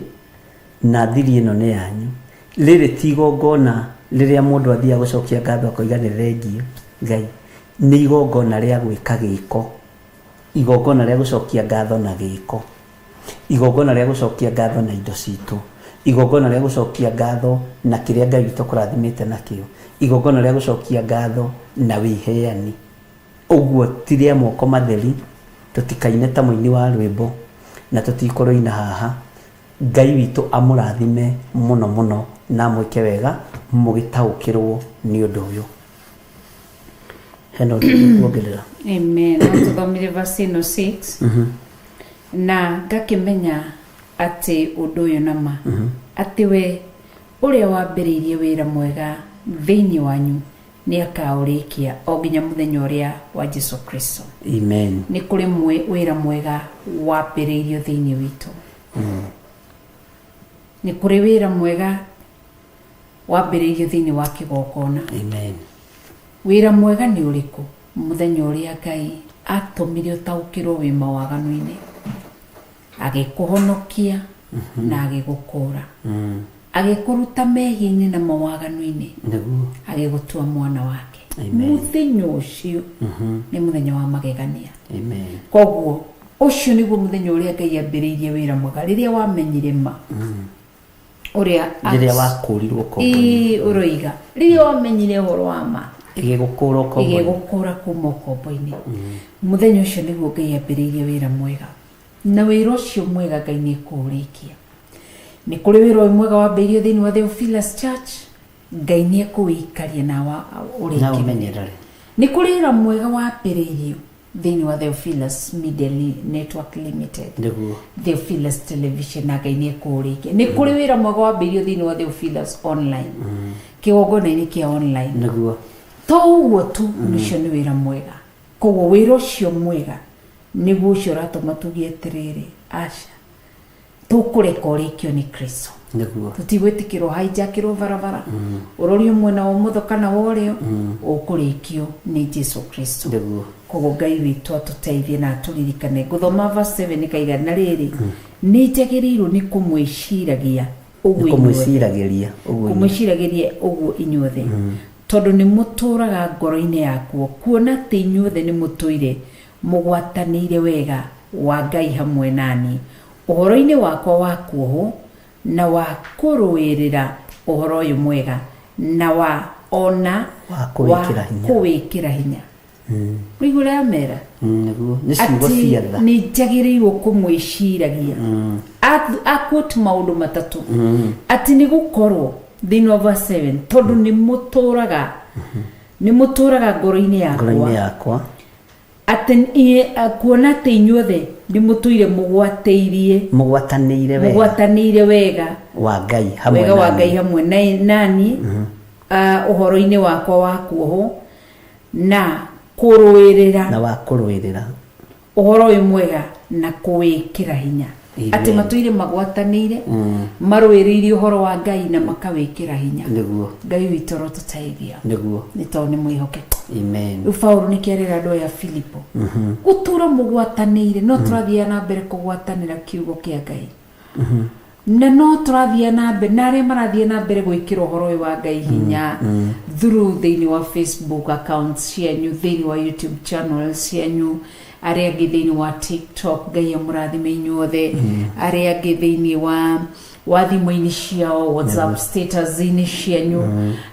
na thiri ĩno nĩ yanyu. Rĩrĩ ti igongona rĩrĩa mũndũ athiaga gũcokia ngatho akoiga nĩ thengio Ngai. Nĩ igongona rĩa gwĩka gĩko, igongona rĩa gũcokia ngatho na gĩko, igongona rĩa gũcokia ngatho na indo citũ, igongona rĩa gũcokia ngatho na kĩrĩa Ngai witũ akũrathimĩte nakĩo, igongona rĩa gũcokia ngatho na wĩheani. Ũguo ti rĩa moko matheri, tũtikaine ta mũini wa rwĩmbo, na tũtikũrũina haha. Ngai witũ amũrathime mũno mũno na amwĩke wega mũgĩtaũkĩrwo nĩ ũndũ ũyũ. Hena ũndũ ũngĩ kuongerera? Amen. No tũthomire verse ĩno 6 na ngakĩmenya atĩ ũndũ ũyũ nama atĩ we ũrĩa wambĩrĩirie wĩra mwega thĩinĩ wanyu nĩ akaũrĩkia o nginya mũthenya ũrĩa wa Jesu Kristo. Amen. Nĩ kũrĩ wĩra mwega wambĩrĩirio thĩinĩ witũ. Nĩ kũrĩ wĩra mwega wambĩrĩirio thĩinĩ wa kĩgongona. Amen. Wĩra mwega nĩ ũrĩkũ? Mũthenya ũrĩa Ngai atũmire ũtaũkĩrwo wĩ mawaganu-inĩ, agĩkũhonokia na agĩgũkũra, agĩkũruta mehia-inĩ na mawaganu-inĩ, agĩgũtua mwana wake. Amen. Mũthenya ũcio nĩ mũthenya wa magegania. Amen. Koguo ũcio nĩguo mũthenya ũrĩa Ngai ambĩrĩirie wĩra mwega, rĩrĩa wamenyire ma ũrĩa rĩrĩa wakũrirwo ũkombo-inĩ. Ĩĩ, ũroiga rĩrĩa wamenyire ũhoro wa ma ĩgĩgũkũra ũkombo-inĩ, ĩgĩgũkũra kuma ũkombo-inĩ. Mũthenya ũcio nĩguo Ngai ambĩrĩirie wĩra mwega, na wĩra ũcio mwega Ngai nĩ ekũũrĩkia. Nĩ kũrĩ wĩra ũyũ mwega wambĩrĩirio thĩinĩ wa Theophilus Church, Ngai nĩ ekũwĩikaria na ũrĩkĩrĩrie. Na ũmenyerere. Nĩ kũrĩ wĩra mwega wambĩrĩirio thĩinĩ wa Theophilus Media Network Limited, Theophilus Television, na Ngai nĩ ekũũrĩkia. Nĩ kũrĩ wĩra mwega wambĩrĩirio thĩinĩ wa Theophilus Online, kĩgongona-inĩ kĩa online. To ũguo tu, ũcio nĩ wĩra mwega. Koguo wĩra ũcio mwega nĩguo ũcio ũratũma tuge atĩrĩrĩ, aca, tũkũreka ũrĩkio nĩ Kristo. Tũtigwĩtĩkĩrwo hijackĩrwo barabara, ũrorio mwena wa ũmotho kana wa ũrĩo, ũkũrĩkio nĩ Jesu Kristo. Koguo Ngai witũ atũteithie na atũririkane. Ngũthoma verse 7 ĩkaiga, na rĩrĩ, nĩ njagĩrĩirwo nĩ kũmwĩciragia ũguo inyuothe. Kũmwĩciragĩria ũguo inyuothe. Kũmwĩciragĩria ũguo inyuothe. Tondũ nĩ mũtũũraga ngoro-inĩ yakwa, kuona atĩ inyuothe nĩ mũtũire mũgwatanĩire wega wa Ngai hamwe nani ũhoro-inĩ wakwa wa kuohwo na wa kũrũĩrĩra ũhoro ũyũ mwega, na wa ona Wa kũwĩkĩra hinya. kũwĩkĩra hinya. Ũraigua ũrĩa amera? Nĩguo. Nĩ ciugo Atĩ cia tha. nĩ njagĩrĩirwo kũmwĩciragia. Aquote maũndũ matatũ. Atĩ nĩ gũkorwo Thĩinĩ wa verse 7, tondũ nĩ mũtũraga ngoro-inĩ ngoro-inĩ yakwa, yakwa, atĩ kuona atĩ inyuothe nĩ mũtũire mũgwatĩirie, mũgwatanĩire wega, mũgwatanĩire wega wa Ngai hamwe wega wa naniĩ. Ngai hamwe naniĩ ũhoro-inĩ wakwa wa kuohwo na kũrũĩrĩra, na wa kũrũĩrĩra ũhoro ũyũ mwega na kũwĩkĩra hinya. Amen. Atĩ matũire magwatanĩire, marũĩrĩire ũhoro wa Ngai na makawĩkĩra hinya. Ngai witũ arotũteithia, nĩ tondũ nĩ mwĩhokeku. Amen. Rĩu Paulo nĩ kĩarĩra andũ aya Filipo gũtũra mũgwatanĩire, no tũrathiĩ na mbere kũgwatanĩra kiugo kĩa Ngai, na no tũrathiĩ na mbere na arĩa marathiĩ na mbere gwĩkĩra ũhoro ũyũ wa Ngai hinya through thĩinĩ wa Facebook accounts cianyu, thĩinĩ wa YouTube channels cianyu, arĩa angĩ thĩinĩ wa TikTok, Ngai amũrathime inyuothe, arĩa angĩ thĩinĩ wa thimũ-inĩ ciao, WhatsApp status-inĩ cianyu,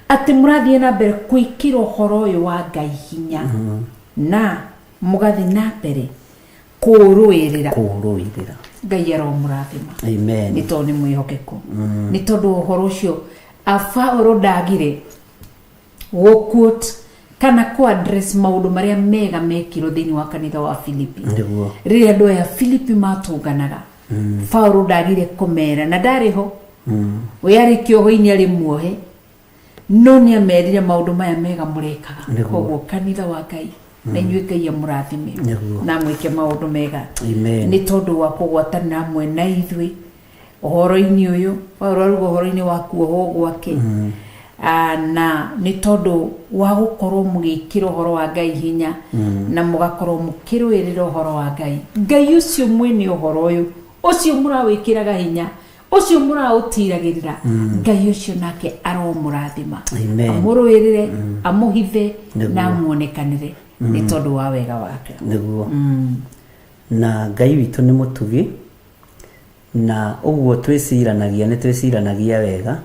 atĩ mũrathiĩ na mbere gwĩkĩra ũhoro ũyũ wa Ngai hinya na mũgathiĩ na mbere kũũrũĩrĩra. Kũrũĩrĩra. Ngai aromũrathima, Amen. nĩ tondũ nĩ mwĩhokeku, nĩ tondũ ũhoro ũcio Abaũrũ ndagire gũquote kana kũ address maũndũ marĩa mega mekirwo thĩinĩ wa kanitha wa Filipi, rĩrĩa andũ aya Filipi matũnganaga. Paũlũ ndagire kũmera, na ndarĩ ho, we arĩ kĩoho-inĩ, arĩ muohe, no nĩ amerire maũndũ maya mega mũrekaga. Koguo kanitha wa Ngai, na inyuĩ Ngai amũrathime na mwĩke maũndũ mega, Amen. nĩ tondũ wa kũgwatanĩra hamwe na ithuĩ ũhoro-inĩ ũyũ. Paũlũ aruga ũhoro-inĩ wa kuohwo gwake, na nĩ tondũ wa gũkorwo mũgĩkĩra ũhoro wa Ngai hinya na mũgakorwo mũkĩrũĩrĩra ũhoro wa Ngai. Ngai ũcio mwene ũhoro ũyũ, ũcio mũrawĩkĩraga hinya, ũcio mũraũtiragĩrĩra, Ngai ũcio nake aromũrathima, Amen. amũrũĩrĩre, amũhithe na amuonekanĩre, nĩ tondũ wa wega wake. Nĩguo, na Ngai witũ nĩ mũtugi, na ũguo twĩciranagia, nĩ twĩciranagia wega,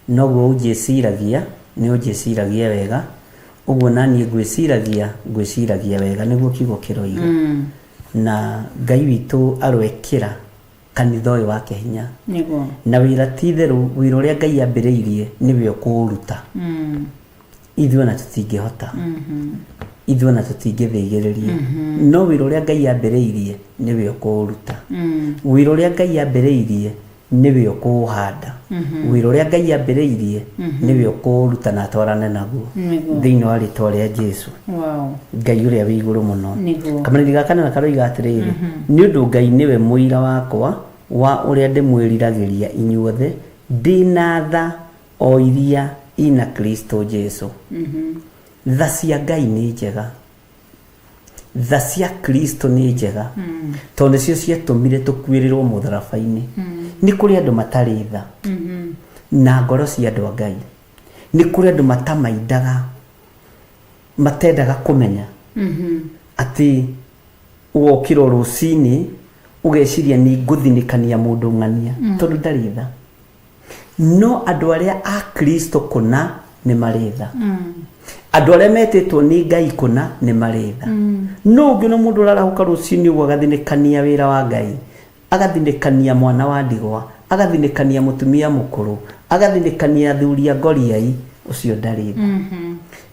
noguo ũnjĩciragia, nĩ ũnjĩciragia wega, ũguo naniĩ ngwĩciragia, ngwĩciragia wega, nĩguo kiugo kĩroiga. Na Ngai witũ aroekĩra kanitha ũyũ wake hinya. Na wĩra, ti itherũ, wĩra ũrĩa Ngai ambĩrĩirie nĩwe ũkũũruta. Ithuĩ ona tũtingĩhota, ithuĩ ona tũtingĩthĩgĩrĩria, no wĩra ũrĩa Ngai ambĩrĩirie nĩwe ũkũũruta. Wĩra ũrĩa Ngai ambĩrĩirie nĩwe ũkũũhanda. Wĩra ũrĩa Ngai ambĩrĩirie nĩwe ũkũũruta na atwarane naguo, thĩinĩ wa rĩtwa rĩa Jesu. Ngai ũrĩa wĩ igũrũ mũno. Kamanĩri ga kana karoiga atĩrĩrĩ, nĩ ũndũ Ngai nĩwe mũira wakwa wa ũrĩa ndĩmwĩriragĩria inyuothe ndĩna tha o iria ina Kristo Jesu. Tha cia Ngai nĩ njega, tha cia Kristo nĩ njega, tondũ nĩcio ciatũmire tũkuĩrĩrwo mũtharaba-inĩ. Nĩ kũrĩ andũ matarĩ tha na ngoro cia andũ a Ngai. Nĩ kũrĩ andũ matamaindaga, matendaga kũmenya atĩ ũgokĩra o rũcinĩ ũgeciria nĩ ngũthinĩkania mũndũ ng'ania, tondũ ndarĩ tha. No andũ arĩa a Kristo kũna nĩ marĩ tha. Andũ arĩa metĩtwo nĩ Ngai kũna nĩ marĩ tha. No ũngĩona mũndũ ũrarahũka rũcinĩ ũguo agathinĩkania wĩra wa Ngai, agathinĩkania mwana wa ndigwa, agathinĩkania mũtumia mũkũrũ, agathinĩkania athuri a ngoriai, ũcio ndarĩ tha.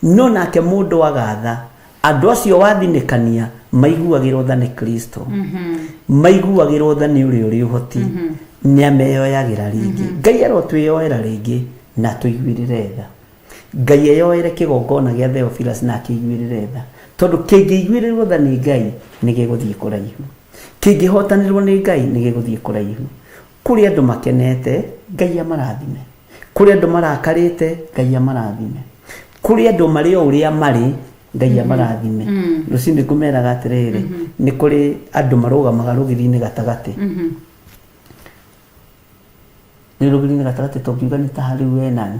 No nake mũndũ agatha, andũ acio wathinĩkania maiguagĩrwo tha nĩ Kristo, maiguagĩrwo tha nĩ ũrĩa ũrĩ ũhoti, nĩ ameyoyagĩra rĩngĩ. Ngai arotwĩyoera rĩngĩ na atũiguĩrĩre tha. Ngai eyoere kĩgongona gĩa Theophilus na akĩiguĩrĩre tha, tondũ kĩngĩiguĩrĩrwo tha nĩ Ngai nĩ gĩgũthiĩ kũraihu, kĩngĩhotanĩrwo nĩ Ngai nĩ gĩgũthiĩ kũraihu. Kũrĩ andũ makenete, Ngai amarathime. Kũrĩ andũ marakarĩte, Ngai amarathime. Kũrĩ andũ marĩ o ũrĩa marĩ, Ngai amarathime. Rũcinĩ ngũmeraga atĩrĩrĩ, nĩ kũrĩ andũ marũgamaga rũgiri-inĩ gatagatĩ. Nĩ rũgiri-inĩ gatagatĩ, tũngiuga nĩ ta harĩ we nani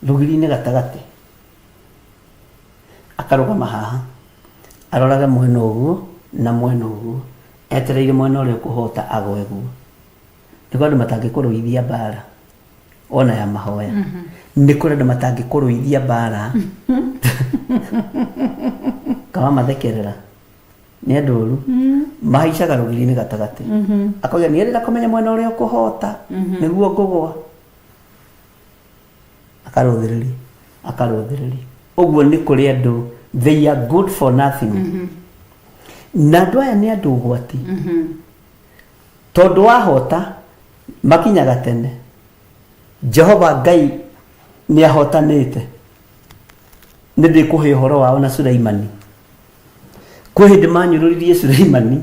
rũgiri-inĩ gatagatĩ, akarũgama haha arorage mwena ũguo na mwena ũguo, etereire mwena ũrĩa ũkũhota agwe guo. Nĩ kũrĩ andũ matangĩkũrũithia mbara ona ya mahoya. Nĩ kũrĩ andũ matangĩkũrũithia mbara kawamathekerera. Nĩ andũ oru mahaicaga rũgiri-inĩ gatagatĩ, akauga nĩ arenda kũmenya mwena ũrĩa ũkũhota nĩguo ngũgwa, akarũthĩrĩria, akarũthĩrĩria. Ũguo nĩ kũrĩ andũ, they are good for nothing. Na andũ aya nĩ andũ ũgwati, tondũ wahota makinyaga tene. Jehova Ngai nĩ ahotanĩte. Nĩ ndĩkũhe ũhoro wao na Suleimani. Kwĩ hĩndĩ manyũrũririe Suleimani,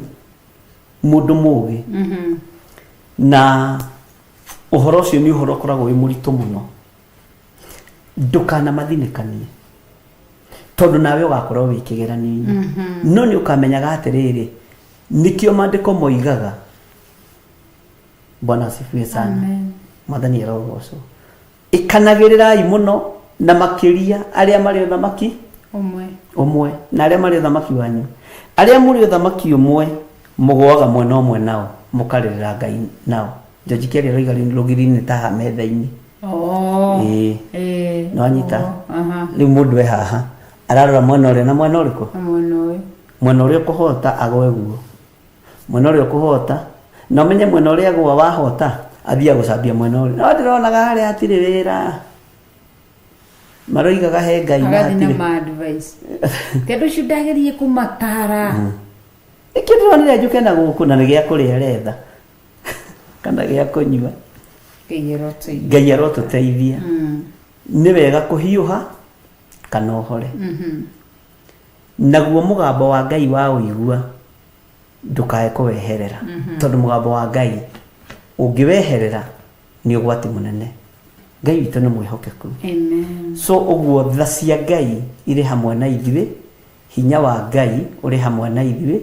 mũndũ mũũgĩ, na ũhoro ũcio nĩ ũhoro ũkoragwo wĩ mũritũ mũno. Ndũkanamathinĩkanie, tondũ nawe ũgakorwo wĩ kĩgeranio-inĩ. No nĩ ũkamenyaga atĩrĩrĩ, nĩkĩo maandĩko moigaga. Bwana asifiwe sana. Amen. Mwathani arogocwo. Ĩkanagĩrĩrai mũno na makĩria arĩa marĩ ũthamaki ũmwe. Ũmwe na arĩa marĩ ũthamaki wanyu. Arĩa mũrĩ ũthamaki ũmwe, mũgũaga mwena ũmwe nao, mũkarĩrĩra Ngai nao. George Kelly aroiga rũgiri-inĩ ta haha metha-inĩ. Oh. Ĩĩ. Nĩwanyita? Oh, aha. Rĩu mũndũ e haha ararora mwena ũrĩa na mwena ũrĩkũ? Na mwena ũyũ. Mwena ũrĩa ũkũhota agwe guo, mwena ũrĩa ũkũhota, na ũmenye mwena ũrĩa agwa wahota athiaga gũcambia mwena ũrĩa. No ndĩronaga harĩa hatirĩ wĩra, maroigaga he Ngai na Agathiĩ na hatirĩ. ma advice. Ti andũ acio ndageririe kũmatara. Nĩkĩo ndĩronire njũke na gũkũ, na nĩ gĩa kũrĩa aretha kana gĩa kũnyua. Ngai arotũteithia. Ngai arotũteithia. Nĩ wega kũhiũha kana ũhore. Naguo mũgambo wa Ngai wa ũigua ndũkae kũweherera, tondũ mũgambo wa Ngai ũngĩweherera nĩ ũgwati mũnene. Ngai witũ nĩ mwĩhokeku. Amen. So ũguo tha cia Ngai irĩ hamwe na ithuĩ, hinya wa Ngai ũrĩ hamwe na ithuĩ,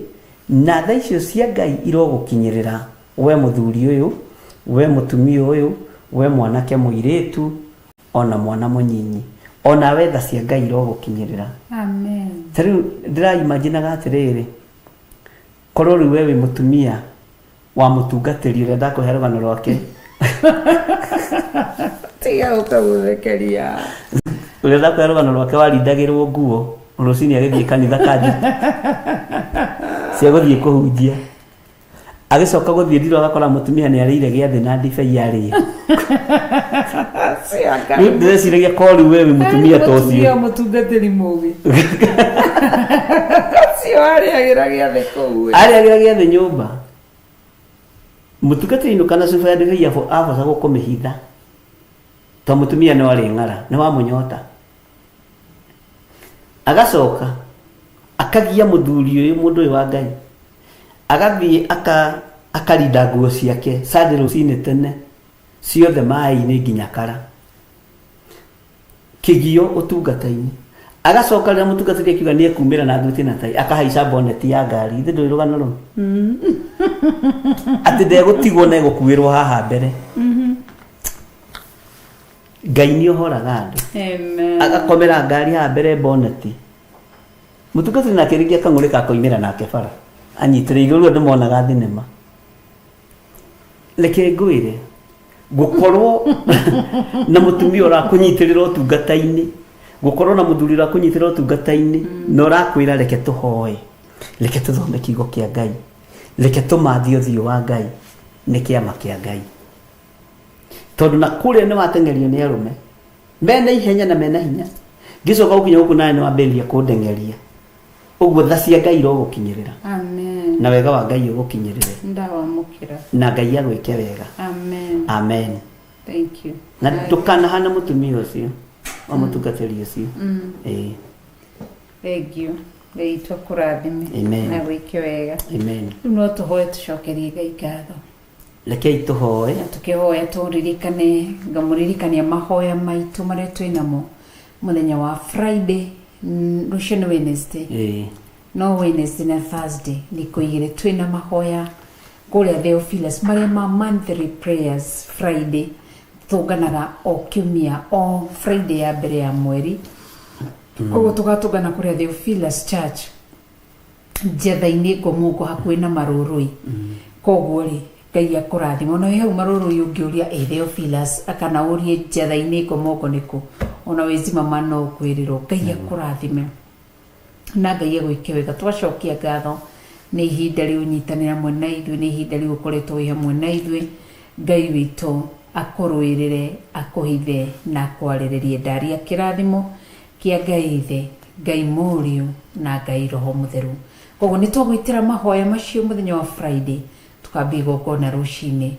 na tha icio cia Ngai irogũkinyĩrĩra we mũthuri ũyũ, we mũtumia ũyũ, we mwanake, mũirĩtu, ona mwana mũnyinyi, onawe tha cia Ngai irogũkinyĩrĩra. Amen. Ta rĩu ndĩraimaginaga atĩrĩrĩ, korwo rĩu we wĩ mũtumia wa mũtungatĩri ũrĩa ndakũhe rũgano rwake. Tiga gũkamũthekeria. Ũrĩa ndakũhe rũgano rwake, warindagĩrwo nguo rũcinĩ agĩthiĩ kanitha, kanji cia gũthiĩ kũhunjia, agĩcoka gũthiĩ ndirũ agakora mũtumia nĩ arĩire gĩathĩ na ndibei arĩe. Rĩu ndĩreciragia korwo rĩu we wĩ mũtumia ta ũcio. Mũtumia mũtungatĩri mũgĩ. Ũcio arĩagĩra gĩathĩ kũu. Arĩagĩra gĩathĩ nyũmba, mũtungatĩri inũka na cuba ya ndibei, aboca gũkũmĩhitha to mũtumia no arĩ ng'ara nĩ wamũnyota. Agacoka akagia mũthuri ũyũ, mũndũ ũyũ wa Ngai, agathiĩ akarinda nguo ciake Sunday rũcinĩ tene ciothe maĩ-inĩ nginya kara kĩgio ũtungata-inĩ. Agacoka rĩrĩa mũtungatĩri akiuga nĩ ekumĩra na thuti na tai, akahaica boneti ya ngari. Ithe ndũĩ rũgano rũu, atĩ ndegũtigwo na egũkuĩrwo haha mbere. Ngai nĩ ohoraga andũ. Amen. Agakomera ngari haha mbere boneti, mũtungatĩri nake rĩngĩ akang'ũrĩka, akoimĩra nake bara anyitĩrĩire ũrĩa andũ monaga thinema. Reke ngwĩre, gũkorwo na mũtumia ũrakũnyitĩrĩra ũtungata-inĩ, gũkorwo na mũthuri ũrakũnyitĩrĩra ũtungata-inĩ na ũrakwĩra, "Reke tũhoe, reke tũthome kiugo kĩa Ngai, reke tũmathe ũthiũ wa Ngai," nĩ kĩama kĩa Ngai, tondũ na kũrĩa nĩ wateng'erio nĩ arũme mena ihenya na mena hinya, ngĩcoka gũkinya gũkũ nawe nĩ wambĩrĩria kũndeng'eria. Ũguo tha cia Ngai irogũkinyĩrĩra. Amen. Na wega wa Ngai ũgũkinyĩrĩre. Ndawamũkĩra. Na Ngai agwĩke wega. Amen. Amen. Thank you. Na ndũkanahana mũtumia ũcio wa mũtungatĩri ũcio. Ĩĩ. Thank you. Ngai witũ akũrathime. Amen. Na gwĩke wega. Amen. Rĩu no tũhoe tũcokerie Ngai ngatho. Rekei tũhoe. Na tũkĩhoya tũririkane, ngamũririkania mahoya maitũ marĩa twĩ namo mũthenya wa Friday, rũciũ nĩ Wednesday. No Wednesday na Thursday thikũ igĩrĩ twĩna mahoya kũrĩa Theophilus marĩa ma monthly prayers. Friday tũnganaga o kiumia, o Friday ya mbere ya mweri. Koguo tũgatũngana kũrĩa Theophilus Church, Njetha-inĩ, Ngomongo, hakuhĩ na Marũrũi. Koguo rĩ, Ngai akũrathime. Ona wĩ hau Marũrũi ũngĩũria ĩ Theophilus kana ũrie Njetha-inĩ Ngomongo nĩkũ, ona wĩ Zimmerman no ũkwĩrĩrwo. Ngai akũrathime na Ngai agwĩke wega. Twacokia ngatho. Nĩ ihinda rĩu ũnyitanĩre hamwe na ithuĩ, nĩ ihinda rĩu ũkoretwo wĩ hamwe na ithuĩ. Ngai witũ akũrũĩrĩre, akũhithe na akwarĩrĩrie. Ndaria kĩrathimo kĩa Ngai Ithe, Ngai Mũriũ na Ngai Roho Mũtheru. Koguo nĩ tũgwĩtĩra mahoya macio mũthenya wa Friday, tukambia igongona rũcinĩ,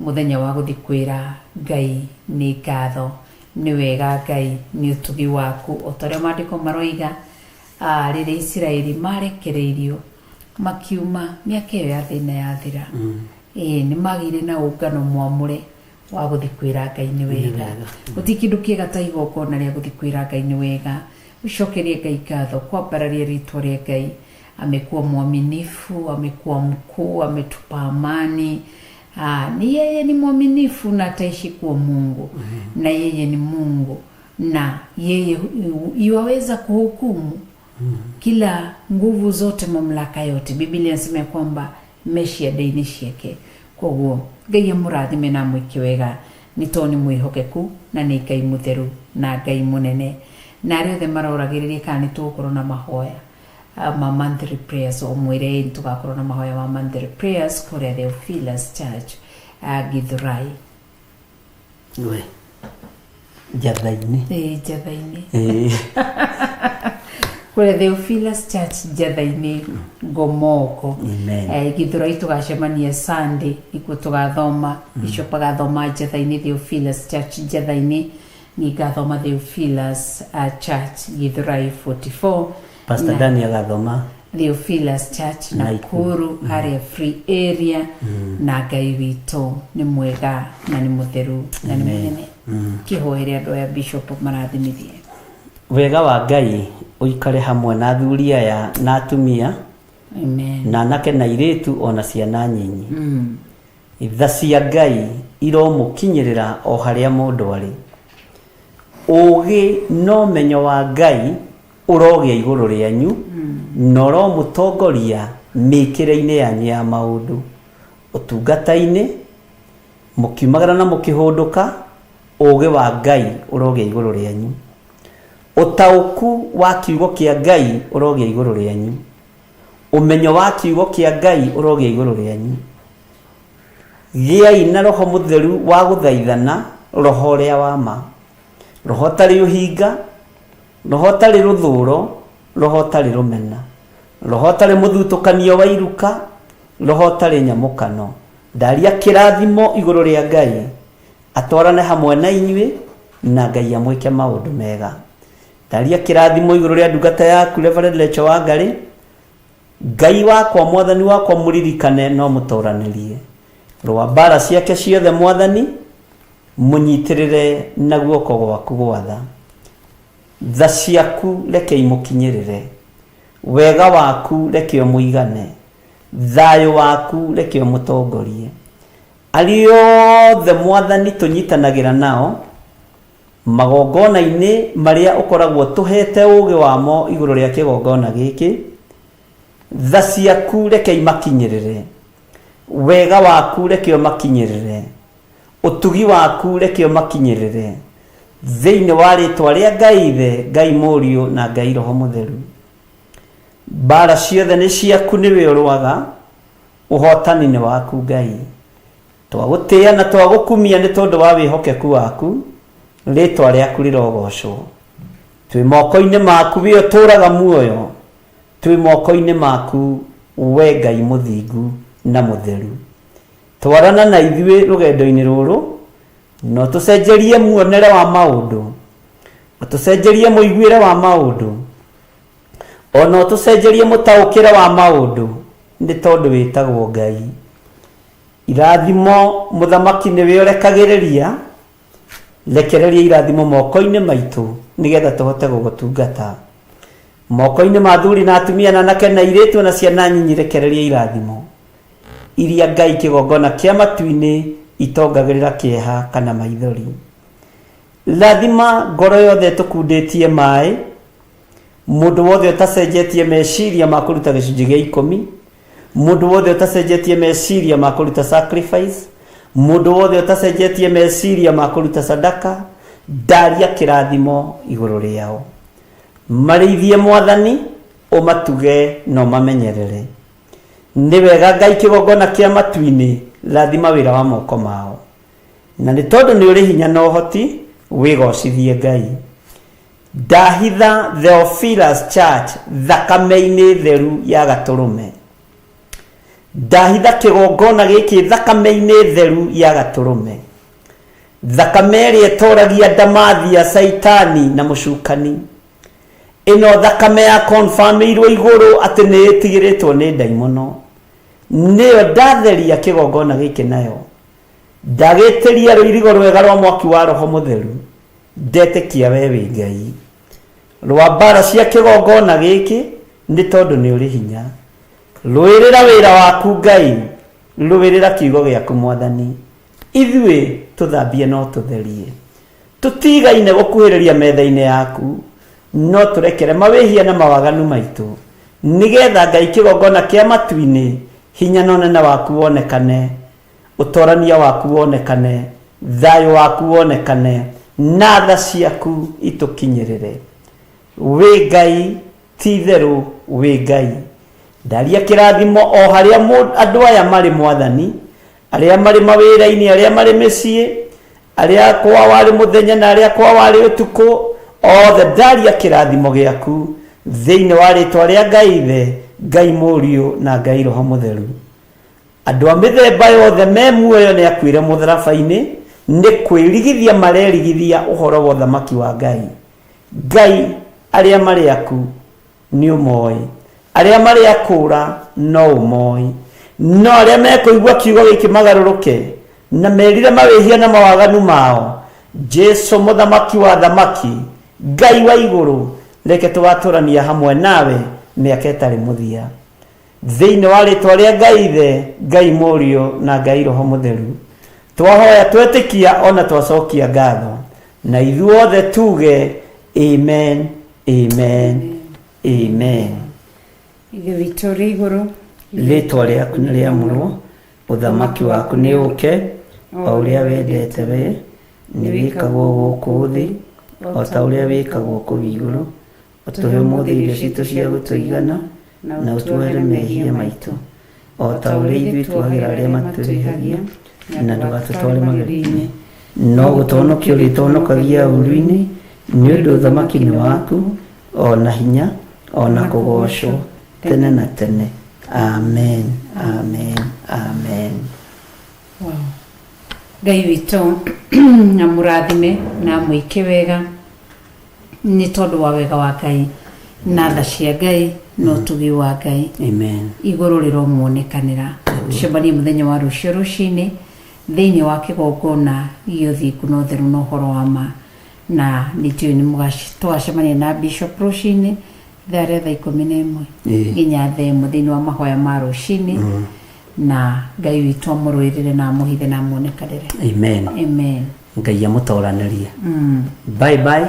mũthenya wa gũthiĩ kwĩra Ngai nĩ ngatho, nĩ wega Ngai, nĩ ũtugi waku. O ta ũrĩa maandĩko maroiga, rĩrĩa Isiraeli marekereirio makiuma mĩaka ĩyo ya thĩna yathira, nĩ magĩire na ũngano mwamũre wa gũthiĩ kwĩra Ngai nĩ wega. Gũtirĩ kĩndũ kĩega ta igongona rĩa gũthiĩ kwĩra Ngai nĩ wega, gũcokeria Ngai ngatho, kwambararia rĩtwa rĩa Ngai. Amekuwa mwaminifu, amekuwa mkuu, ametupa amani. Ni yeye ni mwaminifu na ataishi kuwa Mungu. Na yeye ni Mungu, na yeye yuwaweza kuhukumu kila nguvu zote, mamlaka yote. Biblia inasema ya kwamba meshia ndĩ-inĩ ciake. Koguo Ngai amũrathime na amwĩke wega, nĩ tondũ nĩ mwĩhokeku na nĩ Ngai mũtheru na Ngai mũnene. Na arĩa othe maroragĩrĩria kana nĩ tũgũkorwo na mahoya ma monthly prayers, o mwĩre nĩ tũgakorwo na mahoya ma monthly prayers kũrĩa Theophilus Church, Githurai. We Njatha-inĩ. Ĩĩ, Njatha-inĩ. Kũrĩa Theophilus Church Njatha-inĩ, Ngomoko. Amen. Githurai tũgacemania Sunday, nĩkuo tũgathoma. Bishop agathoma Njatha-inĩ, Theophilus Church Njatha-inĩ, niĩ ngathoma Theophilus Church Githurai 44. Pastor Dani agathoma Theophilus Church Nakuru, harĩa free area. Na Ngai witũ nĩ mwega na nĩ mũtheru na nĩ mũnene. Kĩhoere andũ aya, Bishop, marathimithie. Wega wa Ngai ũikare hamwe na athuri aya na atumia. Amen. Na anake na airĩtu ona ciana nyinyi. Tha cia Ngai iromũkinyĩrĩra o harĩa mũndũ arĩ. Ũũgĩ na ũmenyo wa Ngai ũrogĩa igũrũ rĩanyu na ũromũtongoria mĩkĩre-inĩ yanyu ya maũndũ, ũtungata-inĩ, mũkiumagara na mũkĩhũndũka. Ũũgĩ wa Ngai ũrogĩa igũrũ rĩanyu, ũtaũku wa kiugo kĩa Ngai ũrogĩa igũrũ rĩanyu, ũmenyo wa kiugo kĩa Ngai ũrogĩa igũrũ rĩanyu. Gĩai na Roho Mũtheru wa gũthaithana, roho ũrĩa wa ma, roho ũtarĩ ũhinga, roho ũtarĩ rũthũro, roho ũtarĩ rũmena, roho ũtarĩ mũthutũkanio wa iruka, roho ũtarĩ nyamũkano. Ndaria kĩrathimo igũrũ rĩa Ngai atwarane hamwe na inyuĩ, na Ngai amwĩke maũndũ mega. Ndaria kĩrathimo igũrũ rĩa ndungata yaku Reverend Lecho Wangari. Ngai wakwa, Mwathani wakwa, mũririkane no mũtoranĩrie. Rũa mbara ciake ciothe, Mwathani, mũnyitĩrĩre na guoko gwaku gwatha. Tha ciaku reke imũkinyĩrĩre, wega waku reke ũmũigane, thayũ waku reke ũmũtongorie. Arĩa othe, Mwathani, tũnyitanagĩra nao magongona-inĩ marĩa ũkoragwo tũhete ũũgĩ wamo igũrũ rĩa kĩgongona gĩkĩ, tha ciaku reke imakinyĩrĩre, wega waku reke ũmakinyĩrĩre, ũtugi waku reke ũmakinyĩrĩre, thĩinĩ wa rĩtwa rĩa Ngai Ithe, Ngai Mũriũ na Ngai Roho Mũtheru. Mbara ciothe nĩ ciaku, nĩwe ũrũaga, ũhotani nĩ waku Ngai. Twagũtĩĩa na twagũkumia nĩ tondũ wa wĩhokeku waku, rĩtwa rĩaku rĩrogocwo. Twĩ moko-inĩ maku, we ũtũũraga muoyo, twĩ moko-inĩ maku, we Ngai mũthingu na mũtheru. Twarana na ithuĩ rũgendo-inĩ rũrũ, na ũtũcenjerie muonere wa maũndũ, ũtũcenjerie mũiguĩre wa maũndũ, ona ũtũcenjerie mũtaũkĩre wa maũndũ, nĩ tondũ wĩtagwo Ngai. Irathimo mũthamaki nĩwe ũrekagĩrĩria, rekereria irathimo moko-inĩ maitũ nĩgetha tũhote gũgũtungata. Moko-inĩ ma athuri na atumia na anake na airĩtu na ciana nyinyi, rekereria irathimo iria Ngai kĩgongona kĩa matu-inĩ itongagĩrĩra kĩeha kana maithori. Rathima ngoro yothe ĩtũkundĩtie maĩ, mũndũ wothe ũtacenjetie meciria ma kũruta gĩcunjĩ gĩa ikũmi, mũndũ wothe ũtacenjetie meciria ma kũruta sacrifice, mũndũ wothe ũtacenjetie meciria ma kũruta sadaka, ndaria kĩrathimo igũrũ rĩao. Marĩithie Mwathani, ũmatuge na ũmamenyerere. Nĩ wega Ngai kĩgongona kĩa matu-inĩ, rathima wĩra wa moko mao. Na nĩ tondũ nĩ ũrĩ hinya na ũhoti, wĩgocithie Ngai. Ndahitha Theophilus Church thakame-inĩ theru ya gatũrũme. Ndahitha kĩgongona gĩkĩ thakame-inĩ theru ya gatũrũme. Thakame ĩrĩa ĩtoragia ndamathia Caitani na mũcukani. Ĩno thakame ya confirmĩirwo igũrũ atĩ nĩ ĩtigĩrĩtwo nĩ ndaimono. Nĩyo ndatheria kĩgongona gĩkĩ nayo. Ndagĩtĩria rũirigo rwega rwa mwaki wa Roho Mũtheru. Ndetĩkia we wĩ Ngai. Rwa mbara cia kĩgongona gĩkĩ nĩ tondũ nĩ ũrĩ hinya. Rũĩrĩra wĩra waku Ngai, rũĩrĩra kiugo gĩaku Mwathani. Ithuĩ tũthambie no tũtherie. Tũtigaine gũkuhĩrĩria metha-inĩ yaku, no tũrekere mawĩhia na mawaganu maitũ, nĩgetha Ngai kĩgongona kĩa matu-inĩ, hinya na ũnene waku wonekane, ũtorania waku wonekane, thayũ waku wonekane, na tha ciaku itũkinyĩrĩre. Wĩ Ngai, ti-itherũ wĩ Ngai. Ndaria kĩrathimo o harĩa andũ aya marĩ Mwathani, arĩa marĩ mawĩra-inĩ, arĩa marĩ mĩciĩ, arĩa kwa warĩ mũthenya na arĩa kwa warĩ ũtukũ, othe ndaria kĩrathimo gĩaku thĩinĩ wa rĩtwa rĩa Ngai Ithe, Ngai Mũriũ na Ngai Roho Mũtheru. Andũ a mĩthemba yothe me muoyo nĩ akuire mũtharaba-inĩ, nĩ kwĩrigithia marerigithia ũhoro wa ũthamaki wa Ngai. Ngai, arĩa marĩ aku nĩ ũmoĩ, arĩa marĩ akũra no ũmoĩ, no arĩa mekũigua kiugo gĩkĩ magarũrũke na merire mawĩhia na mawaganu mao, Jesu mũthamaki wa thamaki, Ngai wa igũrũ, reke tũgatũrania hamwe nawe mĩaka ĩtarĩ mũthia. Thĩinĩ wa rĩtwa rĩa Ngai Ithe, Ngai Mũriũ na Ngai Roho Mũtheru, twahoya twetĩkia ona twacokia ngatho, na ithuothe tuge amen, amen, amen. Ithe witũ ũrĩ igũrũ, Rĩtwa rĩaku nĩ rĩamũrwo, ũthamaki waku nĩ ũke, o ũrĩa wendete we nĩ wĩkagwo gũkũ thĩ o ta ũrĩa wĩkagwo kũu igũrũ. Ũtũhe ũmũthĩ irio citũ cia gũtũigana, na ũtuohere mehia maitũ o ta ũrĩa ithuĩ tuohagĩra arĩa matwĩhagia, na ndũgatũtware magerio-inĩ, no gũtũhonokia ũrĩtũhonokagia ũũru-inĩ, nĩ ũndũ ũthamaki nĩ waku, o na hinya, o na kũgoocwo tene na tene. Amen, amen, amen. Wow. Ngai witũ amũrathime na amwĩke wega nĩ tondũ wa wega wa Ngai na tha cia Ngai na ũtugi wa Ngai. Amen. Igũrũ rĩromuonekanĩra. Tũcemanie mũthenya wa rũciũ rũcinĩ thĩinĩ wa kĩgongona gĩa ũthingu na ũtheru na ũhoro wa ma, na nĩ njũĩ nĩ tũgacemania na Bishop rũcinĩ thaa rĩa thaa 11 nginya thaa 1 thĩinĩ wa mahoya ma rũcinĩ, na Ngai witũ amũrũĩrĩre na amũhithe na amuonekanĩre. Amen. Amen. Ngai amũtoranĩrie. Bye bye.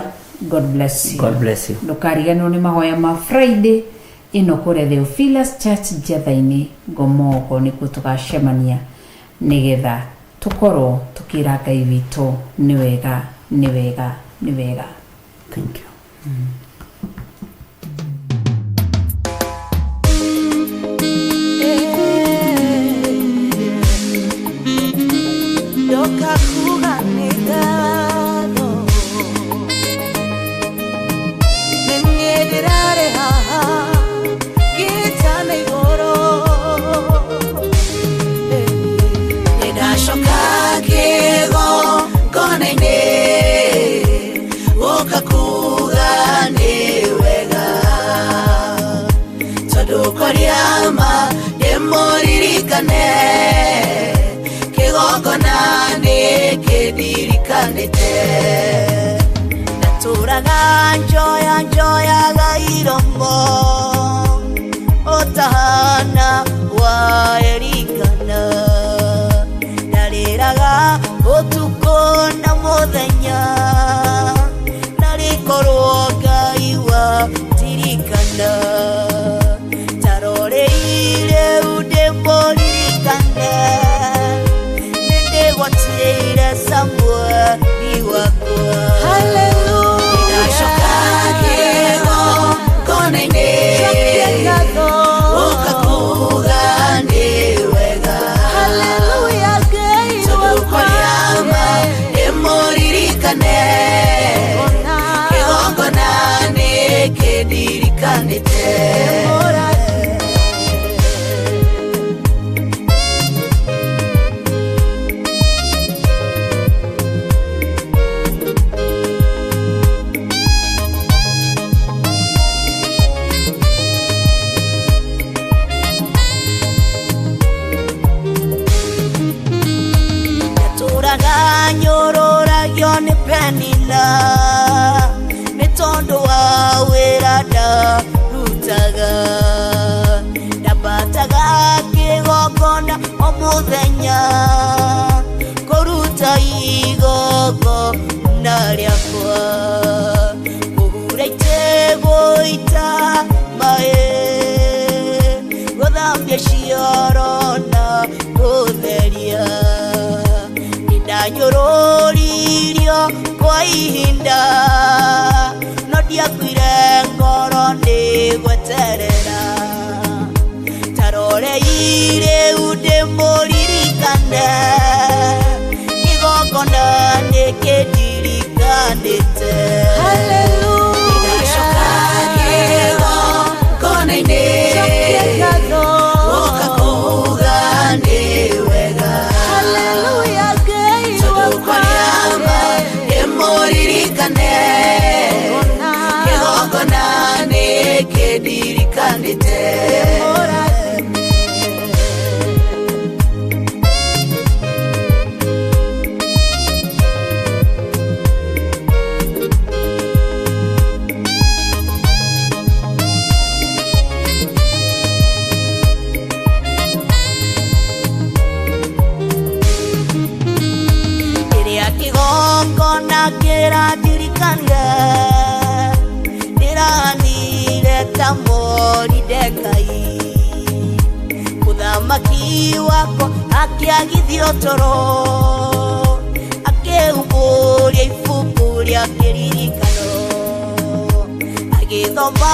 God bless you. God bless you. Ndũkariganĩrwo nĩ mahoya ma Friday ĩno kũrĩa Theophilus Church Njetha-inĩ Ngomongo, nĩkuo tũgacemania nĩgetha tũkorwo tũkĩra Ngai witũ nĩ wega, nĩ wega, nĩ wega. Thank you. Ndoka kuga nĩ ngatho, nĩ niĩ ndĩrarĩ haha ngĩtana igũrũ. Nĩ ndacoka kĩgongona-inĩ gũka kuga nĩ wega, tondũ kwaria ma ndĩmũririkane, kĩgongona nĩ kĩndirikanĩte. Ndatũraga njoya njoyaga iromo ũtahana wa Elikana, ndarĩraga ũtukũ na mũthenya, narĩkorwo Ngai wandirikana. Taroreire ndĩmũririkane, nĩndĩgwatĩire Samueli wakwa. Ndacoka kĩgongona-inĩ. Nĩ Penina nĩ tondũ wa wĩra ndarutaga. Ndambataga kĩgongona o mũthenya kũruta igongona rĩakwa, kũhura itĩ, gũita maĩ, gũthambia cioro na gũtheria. Nĩndanyũrũririo kwa ihinda, no ndiakuire ngoro nĩ gweterera. Tarorei rĩu ndĩmũririkane, kĩgongona nĩkĩndirikanĩte. Nĩndacoka kĩgongona-inĩ, gũka kuuga nĩ wega, tondũ kwaria ma ndĩmũririkane, kĩgongona nĩkĩndirikanĩte. Rĩrĩa kĩgongona kĩrandirikanire, ndĩranire ta Moridekai. Mũthamaki wakwa akĩagithio toro, akĩhumbũria ibuku rĩa kĩririkano, agĩthoma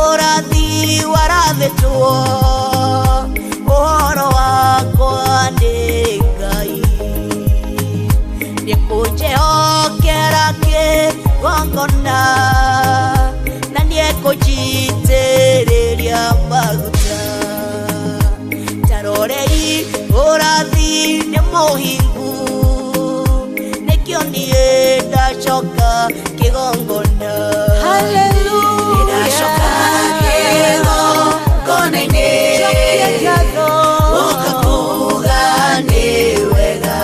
ũrathi warathĩtwo ũhoro wakwa nĩ Ngai. Nĩekũnjĩhokera kĩgongona na nĩekũnjitĩrĩria maguta. Tarorei ũrathi nĩ mũhingu, nĩkĩo niĩ ndacoka kĩgongona. Nĩndacoka kĩgongona-inĩ, gũka kuuga nĩ wega,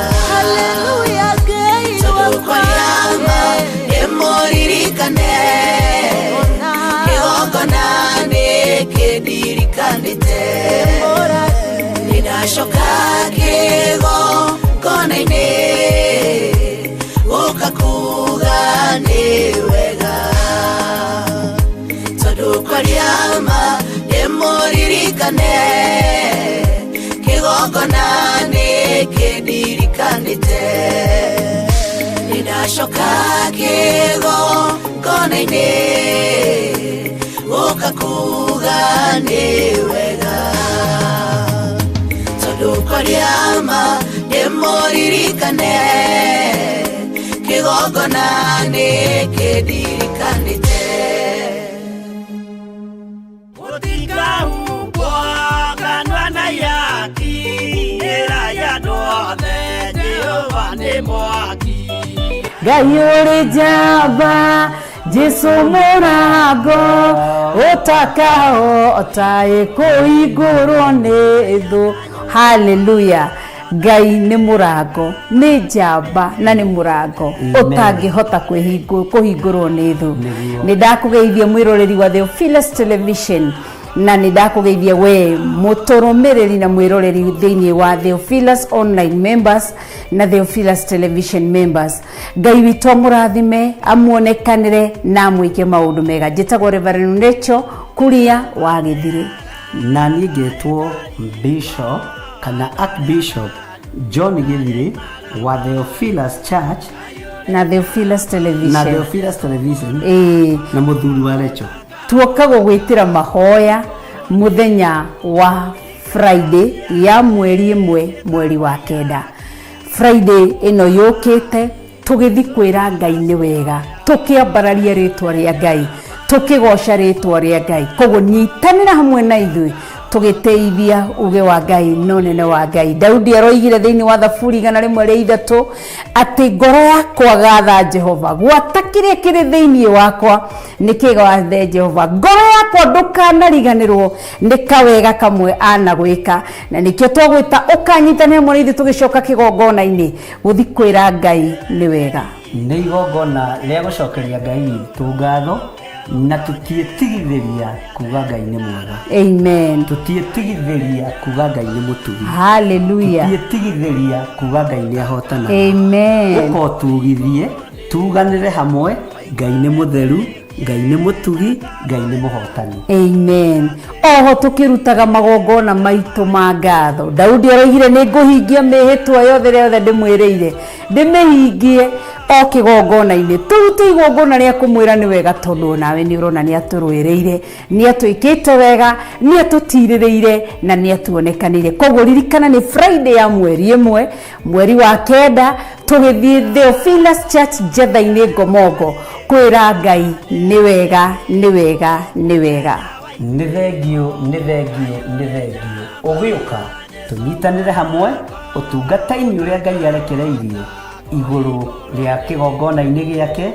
tondũ kwaria ma ndĩmũririkane, kĩgongona nĩkĩndirikanĩte. Nĩndacoka kĩgongona-inĩ, gũka kuuga nĩ wega, tondũ kwaria ma ndĩmũririkane, kĩgongona nĩkĩndirikanĩte. Nĩndacoka kĩgongona-inĩ, gũka kuuga nĩ wega, tondũ kwaria ma ndĩmũririkane, kĩgongona nĩkĩndirikanĩte. Gũtikahumbwo kanua na ihaki, ĩra ya andũ othe Jehova nĩ mwaki. Ngai ũrĩ njamba, Jesu mũrango ũtakahota kũhingũrwo nĩ thũ. Haleluya. Ngai nĩ mũrango, nĩ njamba na nĩ mũrango ũtangĩhota kũhingũrwo nĩ thũ. Nĩ ndakũgeithia mwĩroreri wa Theophilus Television, na nĩ ndakũgeithia we mũtũrũmĩrĩri na mwĩroreri thĩinĩ wa Theophilus Online Members na Theophilus Television Members. Ngai witũ amũrathime, amuonekanĩre na amwĩke maũndũ mega. Njĩtagwo Reverend Rachel Kuria wa Gĩthirĩ. Na niĩ ngetwo Bishop kana Archbishop John Gĩthirĩ wa Theophilus Church na Theophilus na Television. Theophilus Television Ĩĩ. Na mũthuri wa Rachel. Tuoka gũgwĩtĩra mahoya mũthenya wa Friday ya mweri 1 mweri wa 9, Friday ĩno yũkĩte, tũgĩthi kwĩra Ngai nĩ wega, tũkĩambararia rĩtwa rĩa Ngai, tũkĩgoca rĩtwa rĩa Ngai. Koguo nyitanĩra hamwe na ithuĩ. Tũgĩtĩithia uge wa Ngai na ũnene wa Ngai. Daudi aroigire thĩinĩ wa Thaburi 103 atĩ ngoro yakwa gatha Jehova, gwata kĩrĩa kĩrĩ thĩinĩ wakwa nĩ kĩgathe Jehova. Ngoro yakwa ndũkanariganĩrwo nĩ kawega kamwe anagwĩka, na nĩkĩo twagwĩta ũkanyitanĩra hamwe na ithuĩ tũgĩcoka kĩgongona-inĩ gũthi kwĩra Ngai nĩ wega. Nĩ igongona rĩa gũcokeria Ngai witũ ngatho, na tũtiĩtigithĩria kuga Ngai nĩ mwega. Amen. Tũtiĩtigithĩria kuga Ngai nĩ mũtugi. Hallelujah. Tũtiĩtigithĩria kuga Ngai nĩ ahotanaga. Amen. Ũka ũtugithie, tuganĩre hamwe, Ngai nĩ mũtheru, Ngai nĩ mũtugi, Ngai nĩ mũhotani. Amen. Oho tukirutaga magongona maitũ ma ngatho, Daudi aroigire nĩ ngũhingia mĩhĩtwa yothe ĩrĩa yothe ndĩmwĩrĩire, ndĩmĩhingie o kĩgongona-inĩ. Tũrute igongona rĩa kũmwĩra nĩ wega, tondũ nawe nĩ ũrona nĩ atũrũĩrĩire, nĩ atwĩkĩte wega, nĩ atũtirĩrĩire na nĩ atuonekanĩire. Koguo ririkana nĩ Friday ya mweri 1, mweri wa 9, tũgĩthiĩ Theophilus Church Njetha-inĩ Ngomongo kwĩra Ngai nĩ wega, nĩ wega, nĩ wega. Nĩ thengio, nĩ thengio, nĩ thengio. Ũgĩũka tũnyitanĩre hamwe ũtungata-inĩ ũrĩa Ngai arekereirie igũrũ rĩa kĩgongona-inĩ gĩake,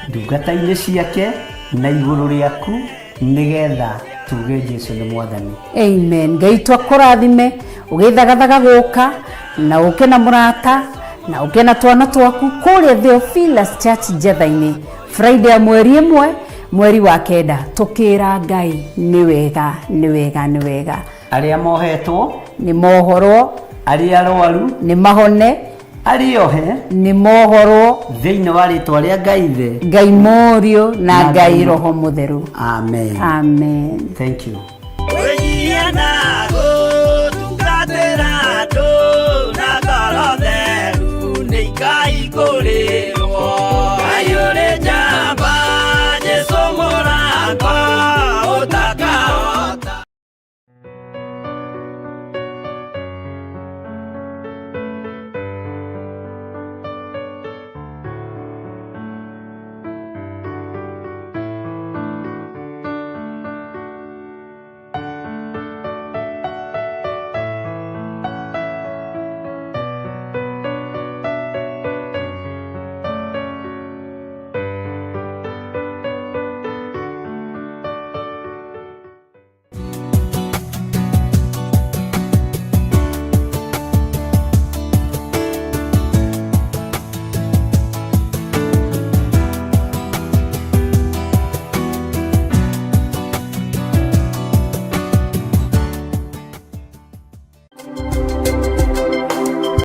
ndungata-inĩ ciake na igũrũ rĩaku, nĩgetha tuge Jesu nĩ Mwathani. Amen. Ngai twakũrathime ũgĩthagathaga gũka na ũke na mũrata na ũke na twana twaku kũrĩa Theophilus Church Njetha-inĩ Friday ya mweri 1, mweri wa 9, tũkĩra Ngai nĩ wega, nĩ wega, nĩ wega. Arĩa mohetwo nĩ mohorwo, arĩa arwaru nĩ mahone, arĩa ohe nĩ mohorwo, thĩinĩ wa rĩtwa rĩa Ngai Ithe, Ngai Mũriũ na na Ngai Ngai Roho Mũtheru. Amen. Amen. Thank you. Wĩnyihia na gũtungatĩra andũ na ngoro theru nĩ ikahingũrwo.